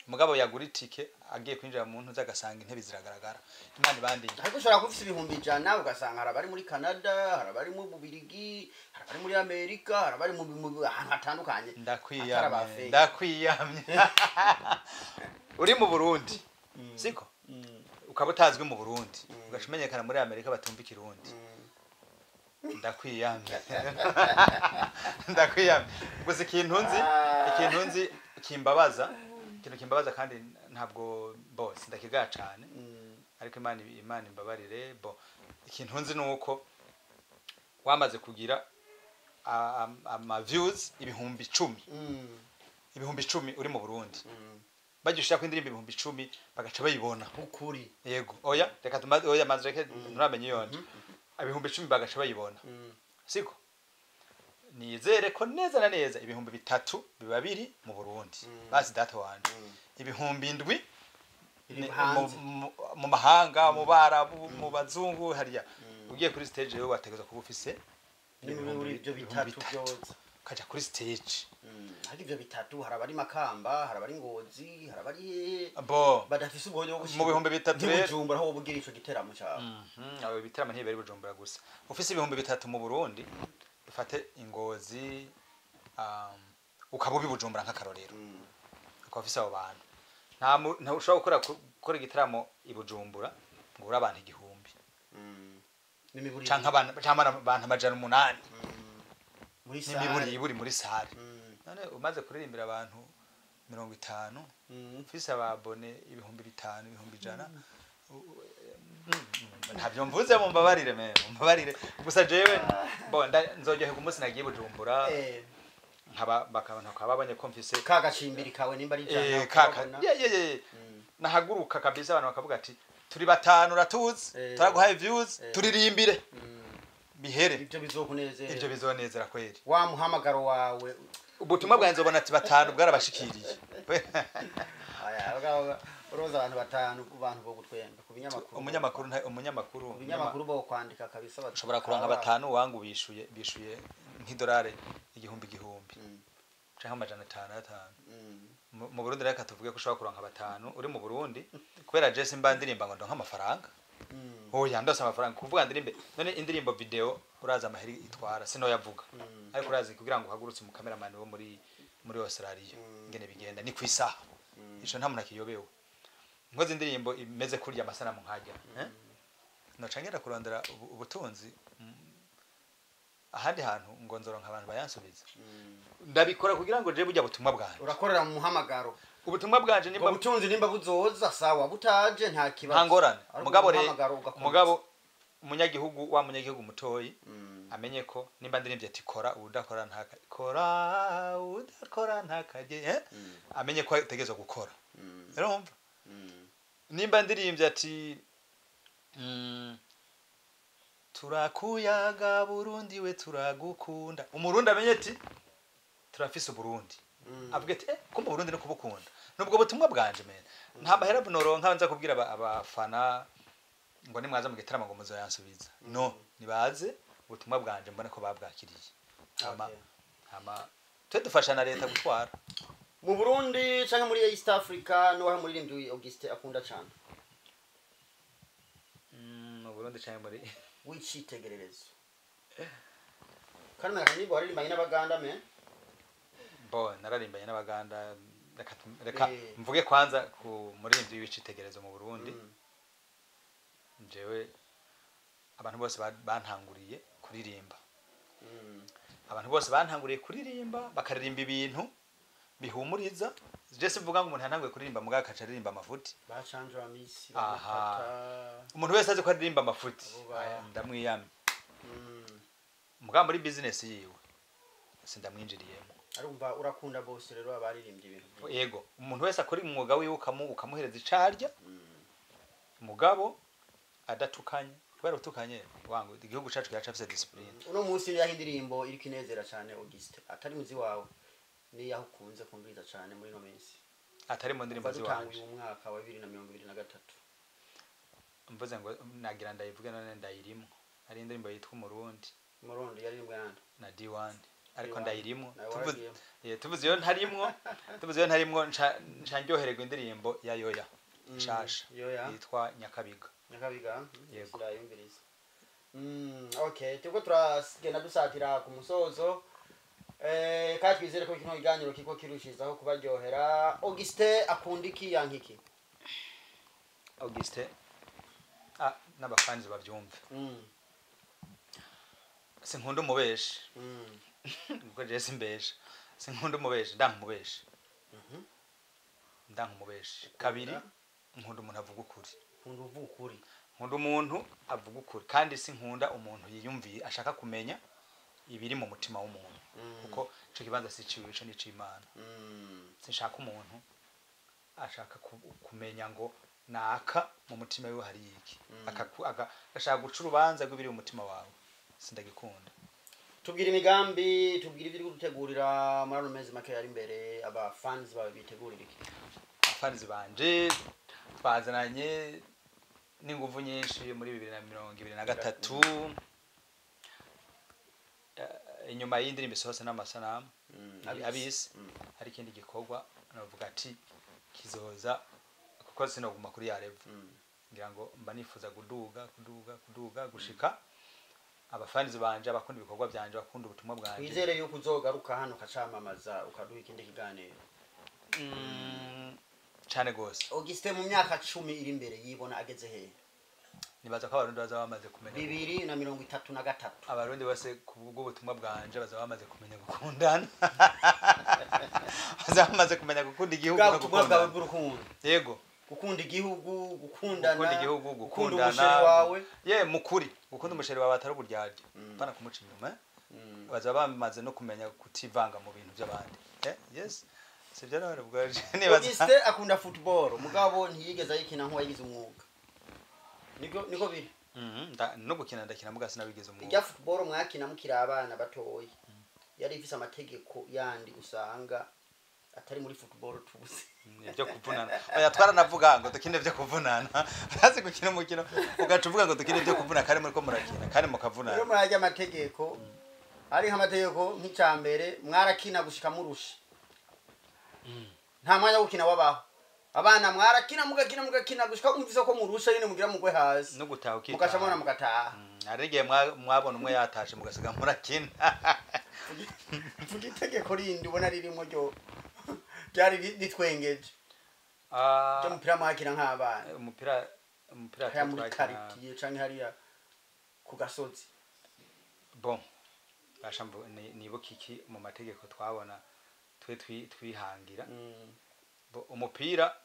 B: mugabo yagura itike agiye kwinjira mu ntuzi agasanga intebe ziragaragara. Imana ibandinde.
A: Ariko ushobora kuba ufise 100,000, ugasanga hari abari muri Canada, hari abari mu Bubirigi, hari abari muri Amerika, hari abari mu ahantu hatandukanye, atari aba
B: Ndakwiyamye.
A: fake.
B: Ndakwiyamye. Uri mu Burundi, siko ukaba utazwi mu Burundi, ugaca umenyekana muri Amerika batumva ikirundi, ndakwiyamye, ndakwiyamye. Gusa ikintu nzi kimbabaza, ikintu kimbabaza kandi ntabwo bose ndakigaya cane, ariko Imana imbabarire. Bo ikintu nzi ni uko wamaze kugira ama views 10,000, 10,000 uri mu Burundi, bagishaka ko indirimbo 10,000 bagaca bayibona.
A: Ukuri.
B: Yego, oya, reka tumaze, oya, maze reke nturamenye iyo nje 10,000 bagaca bayibona, siko nizere ko neza na neza 3000 biba biri mu Burundi. Basi data wanje, 7000
A: Biri
B: mu
A: hanze.
B: mu mahanga, mu Barabu, mu bazungu hariya. Ugiye kuri stage rero wategerezwa kuba ufise
A: Muri ibyo
B: ibihumbi
A: bitatu
B: bitatu.
A: byose.
B: Ukaja kuri stage.
A: Ariko ivyo bitatu, hari abari Makamba, hari abari Ngozi, hari abari hehe
B: Bo
A: badafise uburyo bwo
B: Mu 3000 rero-
A: Bujumbura aho wobugira ico giteramo cawe.
B: Abo bitaramo ntibari Bujumbura gusa. Ufise 3000 mu Burundi, ufate Ingozi, ukaba ubi Bujumbura nk'akarorero, ukaba ufise abo bantu, nta ushobora gukora igitaramo i Bujumbura ngo ure abantu 1000
A: N'imiburi
B: canke abantu 800
A: muri
B: n'imiburi
A: salle.
B: Iburi muri salle. None umaze kuririmbira abantu 50, ufise ababone 5000, 100,000, ntabyo mvuze, mumbabarire, me mumbabarire. Gusa jewe bo nzoryoherwa umunsi nagiye Bujumbura, nkaba bakaba babonye ko mfise
A: ka gacimbiri kawe nimba ari 100
B: kaka
A: ukabona.
B: Ye nahaguruka kabisa, abantu bakavuga ati turi batanu, uratuzi, turaguhaye views, turirimbire bihere.
A: Ibyo bizokunezera.
B: Ivyo bizonezera kweri.
A: Wa muhamagaro wawe.
B: Ubutumwa bwanjye nzobona ati batanu bwarabashikiriye.
A: Aya, uroza abantu batanu ku bantu bo gutwenga ku binyamakuru.
B: Umunyamakuru umunyamakuru
A: Ku binyamakuru bo kwandika kabisa
B: ushobora kuronka batanu wangu bishuye nk'idolari igihumbi igihumbi canke 500 500. Mu Burundi reka tuvuge ko ushobora kuronka batanu uri mu Burundi, kubera je simba ndirimba ngo ndonke amafaranga. Oya, ndose amafaranga kuvuga ndirimbe. None indirimbo video uraza amaheri itwara, sinoyavuga, ariko urazi kugira ngo uhagurutse mu cameraman wo muri Australia ingene bigenda ni kwisaha. Ico nta muntu akiyobewe. Nkoze indirimbo imeze kurya amasanamu nkajya, eh? Noca ngenda kurondera ubutunzi. Ahandi hantu ngo nzoronka abantu bayansubiza. Ndabikora kugira ngo je burya butumwa bwanje.
A: Urakorera mu muhamagaro.
B: Ubutumwa bwanje
A: nimba butunzi nimba buzoza sawa, butaje nta kibazo.
B: Nta ngorane. Mugabo mugabo umunyagihugu wa munyagihugu mutoyi amenye ko nimba ndirimbye ati kora udakora ntaka kora udakora ntakaje, amenye ko ategerezwa gukora. Urumva? Nimba ndirimbye ati turakuyaga Burundi we turagukunda, umurundi amenye ati turafise Burundi. Avuga ati kumba Burundi no kubukunda. Nubwo butumwa bwanje mene nta mahera noronka nza kubwira abafana ngo nimwaza mu gitaramo ngo muzoyansubiza. No, nibaze ubutumwa bwanje mbone ko babwakiriye. Hama twe dufasha na leta gutwara
A: mu Burundi canke muri East Africa. No muririmbyi Auguste akunda cyane
B: mu Burundi canke muri
A: wicitegererezo kandi nakanibo haririmbanye n'Abaganda me.
B: Bo nararimbanye n'Abaganda. Reka mvuge kwanza ku muririmbyi w'icitegererezo mu Burundi. Jewe abantu bose bantanguriye kuririmba. Abantu bose bantanguriye kuririmba bakaririmba ibintu bihumuriza. Je simvuga ngo umuntu yantanguye kuririmba mugaka akaca aririmba amafuti.
A: Bacanjura misi.
B: Aha. Umuntu wese azi ko aririmba amafuti ndamwiyamye. Mugabo muri business yiwe sindamwinjiriyemo.
A: Arumva urakunda bose rero abaririmbye ibintu.
B: Yego, umuntu wese akora umwuga wiwe ukamuhereza icarya. Mugabo adatukanye, kubera utukanye wangu igihugu cacu kiracafise discipline.
A: Uno munsi yaho indirimbo iri kinezera cyane Auguste atari muzi wawe ni yaho ukunze kumviriza cyane muri no minsi.
B: Atari mu ndirimbo ziwanje.
A: Mu mwaka wa 2023.
B: Mvuze ngo nagira ndayivuge none ndayirimo. Ari indirimbo yitwa Umurundi.
A: Umurundi yaririmbwe nande?
B: Na D1. Ariko ndayirimo. Tuvuze iyo ntarimwo, tuvuze iyo ntarimwo nca ndyohererwa indirimbo ya Yoya. Nshasha yitwa Nyakabiga.
A: Nyakabiga ndayumviriza. Okay, tuko turagenda dusatira ku musozo. Kandi twizere ko kino kiganiro kiko kirushizaho kubaryohera. Auguste akunda iki yankiki?
B: Auguste n'abafanzi bavyumve. Sinkunda umubeshi. Kuko je simbesha. Sinkunda umubeshi, ndanka umubeshi. Ndanka umubeshi. Kabiri nkunda umuntu avuga ukuri.
A: Nkunda uvuga ukuri.
B: Nkunda umuntu avuga ukuri kandi sinkunda umuntu yiyumviye ashaka kumenya ibiri mu mutima w'umuntu. Kuko ico kibanza si ciwe, ico ni c'Imana. Sinshaka umuntu ashaka kumenya ngo naka mu mutima wiwe hari iki. Agashaka guca urubanza rw'ibiri mu mutima wawe. Sindagikunda.
A: Tubwira imigambi, tubwira ibyo gutegurira muri ano mezi make yari imbere, aba fans bawe bitegurira iki?
B: Fans banje twazananye n'inguvu nyinshi muri 2023 inyuma y'indirimbo isohotse n'amasanamu abisi. Hari ikindi gikorwa navuga ati kizoza kuko sinoguma kuri ya level. Ngira ngo mba nifuza kuduga kuduga kuduga gushika abafanizi banje abakunda ibikorwa byanje bakunda ubutumwa bwanje.
A: Twizere yuko uzogaruka hano ukacamamaza ukaduha ikindi kiganiro.
B: Cyane gose.
A: Auguste mu myaka 10 iri imbere yibona ageze hehe?
B: Nibaza ko abarundi bazaba bamaze kumenya
A: 2033.
B: Abarundi bose kubwo ubutumwa bwanje bazaba bamaze kumenya gukundana. Bazaba bamaze kumenya gukunda igihugu no
A: gukunda bw'urukundo.
B: Yego.
A: Gukunda igihugu, gukundana,
B: gukunda igihugu, gukundana
A: umusheri wawe.
B: Ye mukuri, gukunda umusheri wawe atari uburyarya. Pana kumuca inyuma. Bazaba bamaze no kumenya kutivanga mu bintu by'abandi. Yes. Sivyo none bwaje
A: nibaza. Auguste akunda football, mugabo ntiyigeze ayikina nk'uwayigize umwuga. Niko biri.
B: No gukina ndakina muga sinabigize umwuga.
A: Ijya football mwakina mukira abana batoyi. Yari ifise amategeko yandi usanga atari muri football tubuze.
B: Ibyo kuvunana. Oya twaranavuga ngo dukine byo kuvunana. Urazi gukina umukino ugaca uvuga ngo dukine byo kuvuna kandi muri ko murakina kandi mukavunana.
A: Rero murajya amategeko. Ari nk'amategeko nk'icambere mwarakina gushika murusha. Nta mwanya wo gukina wabaho. Abana mwarakina mugakina gushika umvise ko murusha nyine mugira mugwe hasi.
B: No gutaha ukitaha.
A: Mugacamona mugataha.
B: Arege mwabona umwe yatashe mugasiga murakina.
A: Mvuga itegeko rindi ubona ririmo ryo ryari ritwengeje. Cyo mupira mwakina nk'abana.
B: Umupira
A: muri quartier canke hariya ku gasozi.
B: Bon. Basha nibuka iki mu mategeko twabona twe twihangira. Umupira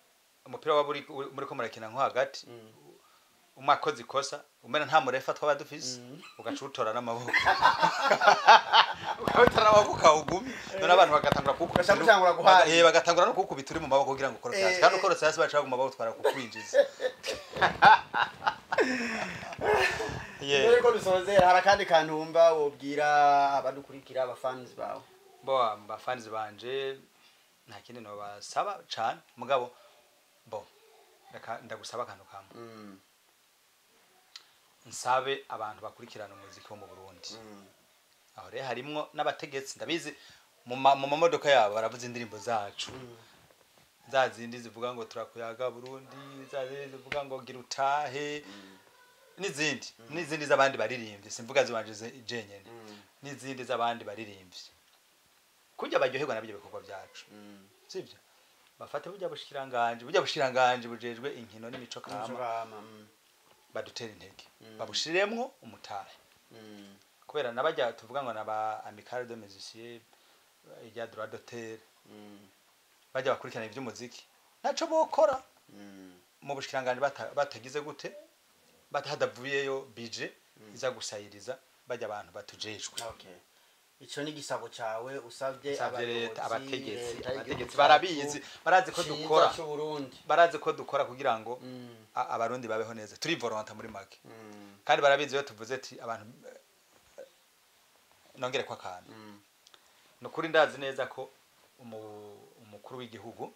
B: waba uri muri ko murakina nko hagati, umwe akoze ikosa umena nta murefa twaba dufise, ugaca utora n'amaboko, ukawutora n'amaboko ukawugumya, none abantu bagatangura
A: Ugaca mutangura guhana.
B: Bagatangura no kukubita uri mu maboko kugira ngo ukoroke hasi, kandi ukorotse hasi baca baguma bagutwara kukwinjiza. Yeah.
A: Mbere ko dusozera, hari akandi kantu wumva wobwira abadukurikira, abafans bawe?
B: Bo, abafanzi banje nta kindi nobasaba cane, mugabo bo reka ndagusaba akantu kamwe. Nsabe abantu bakurikirana umuziki wo mu Burundi, aho rero harimwo n'abategetsi, ndabizi mu mamodoka yabo baravuza indirimbo zacu, za zindi zivuga ngo turakuyaga Burundi, za zindi zivuga ngo gira utahe, n'izindi z'abandi baririmbyi, simvuga zibanje jenyene, n'izindi z'abandi baririmbyi, kujya baryoherwa nabyo bikorwa byacu, sibyo? Bafate burya bushikiranganje bujejwe inkino n'imico kama,
A: Kama.
B: badutera intege, babushiremwo umutahe, kubera nabajya tuvuga ngo naba amicale de musiciens ijya droit d'auteur, bajya bakurikirana ivy'umuziki, ntaco bokora mu bushikiranganje batagize gute, batahadavuyeyo budget iza gusayiriza bajya abantu batujejwe.
A: Okay. Ico ni igisabo cawe usabye
B: Nsavye leta,
A: abayobozi,
B: abategetsi,
A: leta y'igihugu
B: abategetsi
A: cacu
B: barabizi, barazi ko
A: ciza
B: dukora,
A: c'Uburundi.
B: barazi ko dukora kugira ngo abarundi babeho neza, turi volonta muri make, kandi barabizi iyo tuvuze ati abantu nongere kwa kantu, nukuri ndazi neza ko umukuru w'igihugu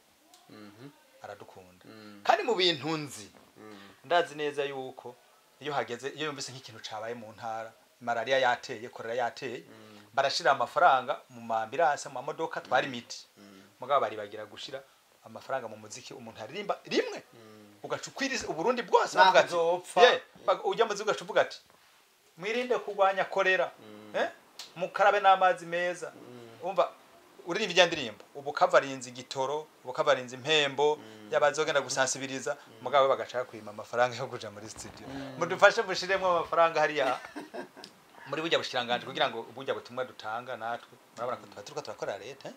B: aradukunda, kandi mu bintu nzi ndazi neza yuko iyo hageze, iyo yumvise nk'ikintu cabaye mu ntara, malaria yateye, korera yateye, barashira amafaranga mu mambirase, mu mamodoka twari imiti, mugabo bari bagira gushira amafaranga mu muziki, umuntu aririmba rimwe ugaca ukwiriza Uburundi bwose,
A: Naho
B: bavuga ati
A: uzopfa.
B: ye ujya muzi ugaca uvuga ati mwirinde kurwanya korera, mukarabe n'amazi meza, umva uririmba ijya ndirimbo, ubu kavarinze igitoro, ubu kavarinze impembo y'abazogenda gusansibiriza, mugabo bagaca kwima amafaranga yo kuja muri studio. Mudufashe mushiremwo amafaranga hariya muri burya bushikiranganje, kugira ngo burya butumwa dutanga natwe murabona ko tuba turiko turakorera leta,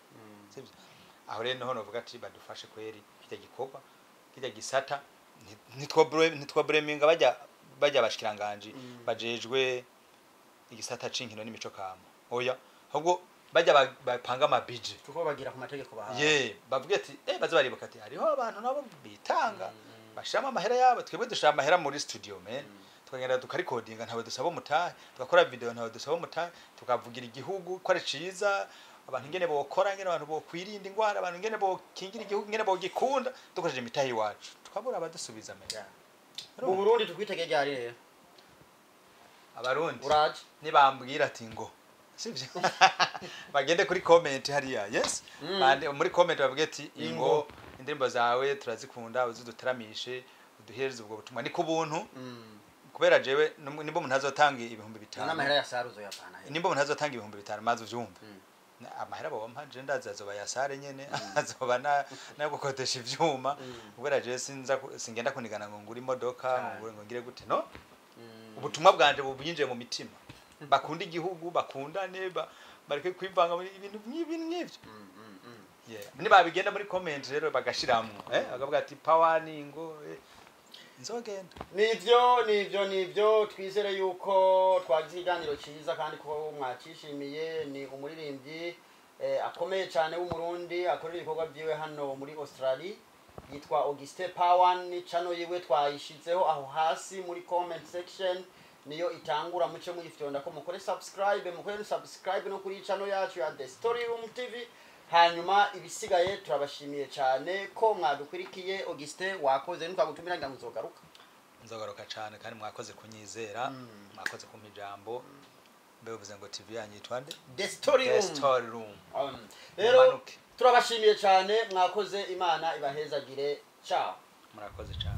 B: sivyo? Aho rero niho novuga ati badufashe kweri kirya gikorwa, kirya gisata, ntitwo bajya bashikiranganje bajejwe igisata c'inkino n'imico kama, oya, ahubwo bajya bapanga amabije,
A: Kuko bagira ku mategeko bahawe.
B: Ye bavuge ati baze baribuka ati hariho abantu nabo bitanga, bashiramo amahera yabo, twebwe dushira amahera muri studio man, tukagenda tukarikodinga, ntawe dusaba umutahe, tugakora video ntawe dusaba umutahe, tukavugira igihugu ko ari ciza, abantu ingene bokora, ingene abantu bokwirinda ingwara, abantu ingene bokingira igihugu, ingene bogikunda, dukoresheje imitahe iwacu, tukabura abadusubiza man.
A: Yeah. Mu Burundi tukwitege ryari rero?
B: Abarundi
A: Uraje?
B: nibambwira ati ngo sivyo, bagende kuri comment hariya, yes, bande muri comment bavuge ati ingo indirimbo zawe turazikunda, uziduteramishe, uduhereze ubwo butumwa, ni ku buntu, kubera jewe nimba umuntu azotanga 5000
A: N'amahera ya saruzo yapana.
B: nimba umuntu azotanga 5000 maze uvyumve, amahera bompa je ndazi azoba ya sare nyene, azoba na gukodesha ivyuma, kubera jewe sinza singenda kunigana ngo ngure imodoka, ngo ngire gute, no ubutumwa bwanje bubwinjiye mu mitima, bakunda igihugu, bakundane, bareke kwivanga muri ibintu nk'ibi nk'ivyo. Yeah. Nibabigenda muri comment rero bagashiramwo, bakavuga ati power ni ngo nzogenda.
A: Nivyo, twizere yuko twagize ikiganiro ciza kandi ko mwacishimiye. Ni umuririmbyi akomeye cyane w'Umurundi, akorera ibikorwa byiwe hano muri Australia, yitwa Augustin Pawan. Channel yiwe twayishizeho aho hasi muri comment section, niyo itangura, muce muyifyonda ko mukore subscribe, mukore subscribe no kuri channel yacu ya The Story Room TV. Hanyuma ibisigaye turabashimiye cyane ko mwadukurikiye. Augustin, wakoze, ntitwagutumira ngira ngo uzogaruka.
B: Nzagaruka cyane, kandi mwakoze kunyizera, mwakoze kumpa ijambo. Mbe ngo TV yanyu yitwa nde?
A: The Story
B: The
A: Room.
B: Story Room.
A: Rero
B: Mumanuke.
A: turabashimiye cyane, mwakoze, Imana ibahezagire. Ciao.
B: Murakoze cyane.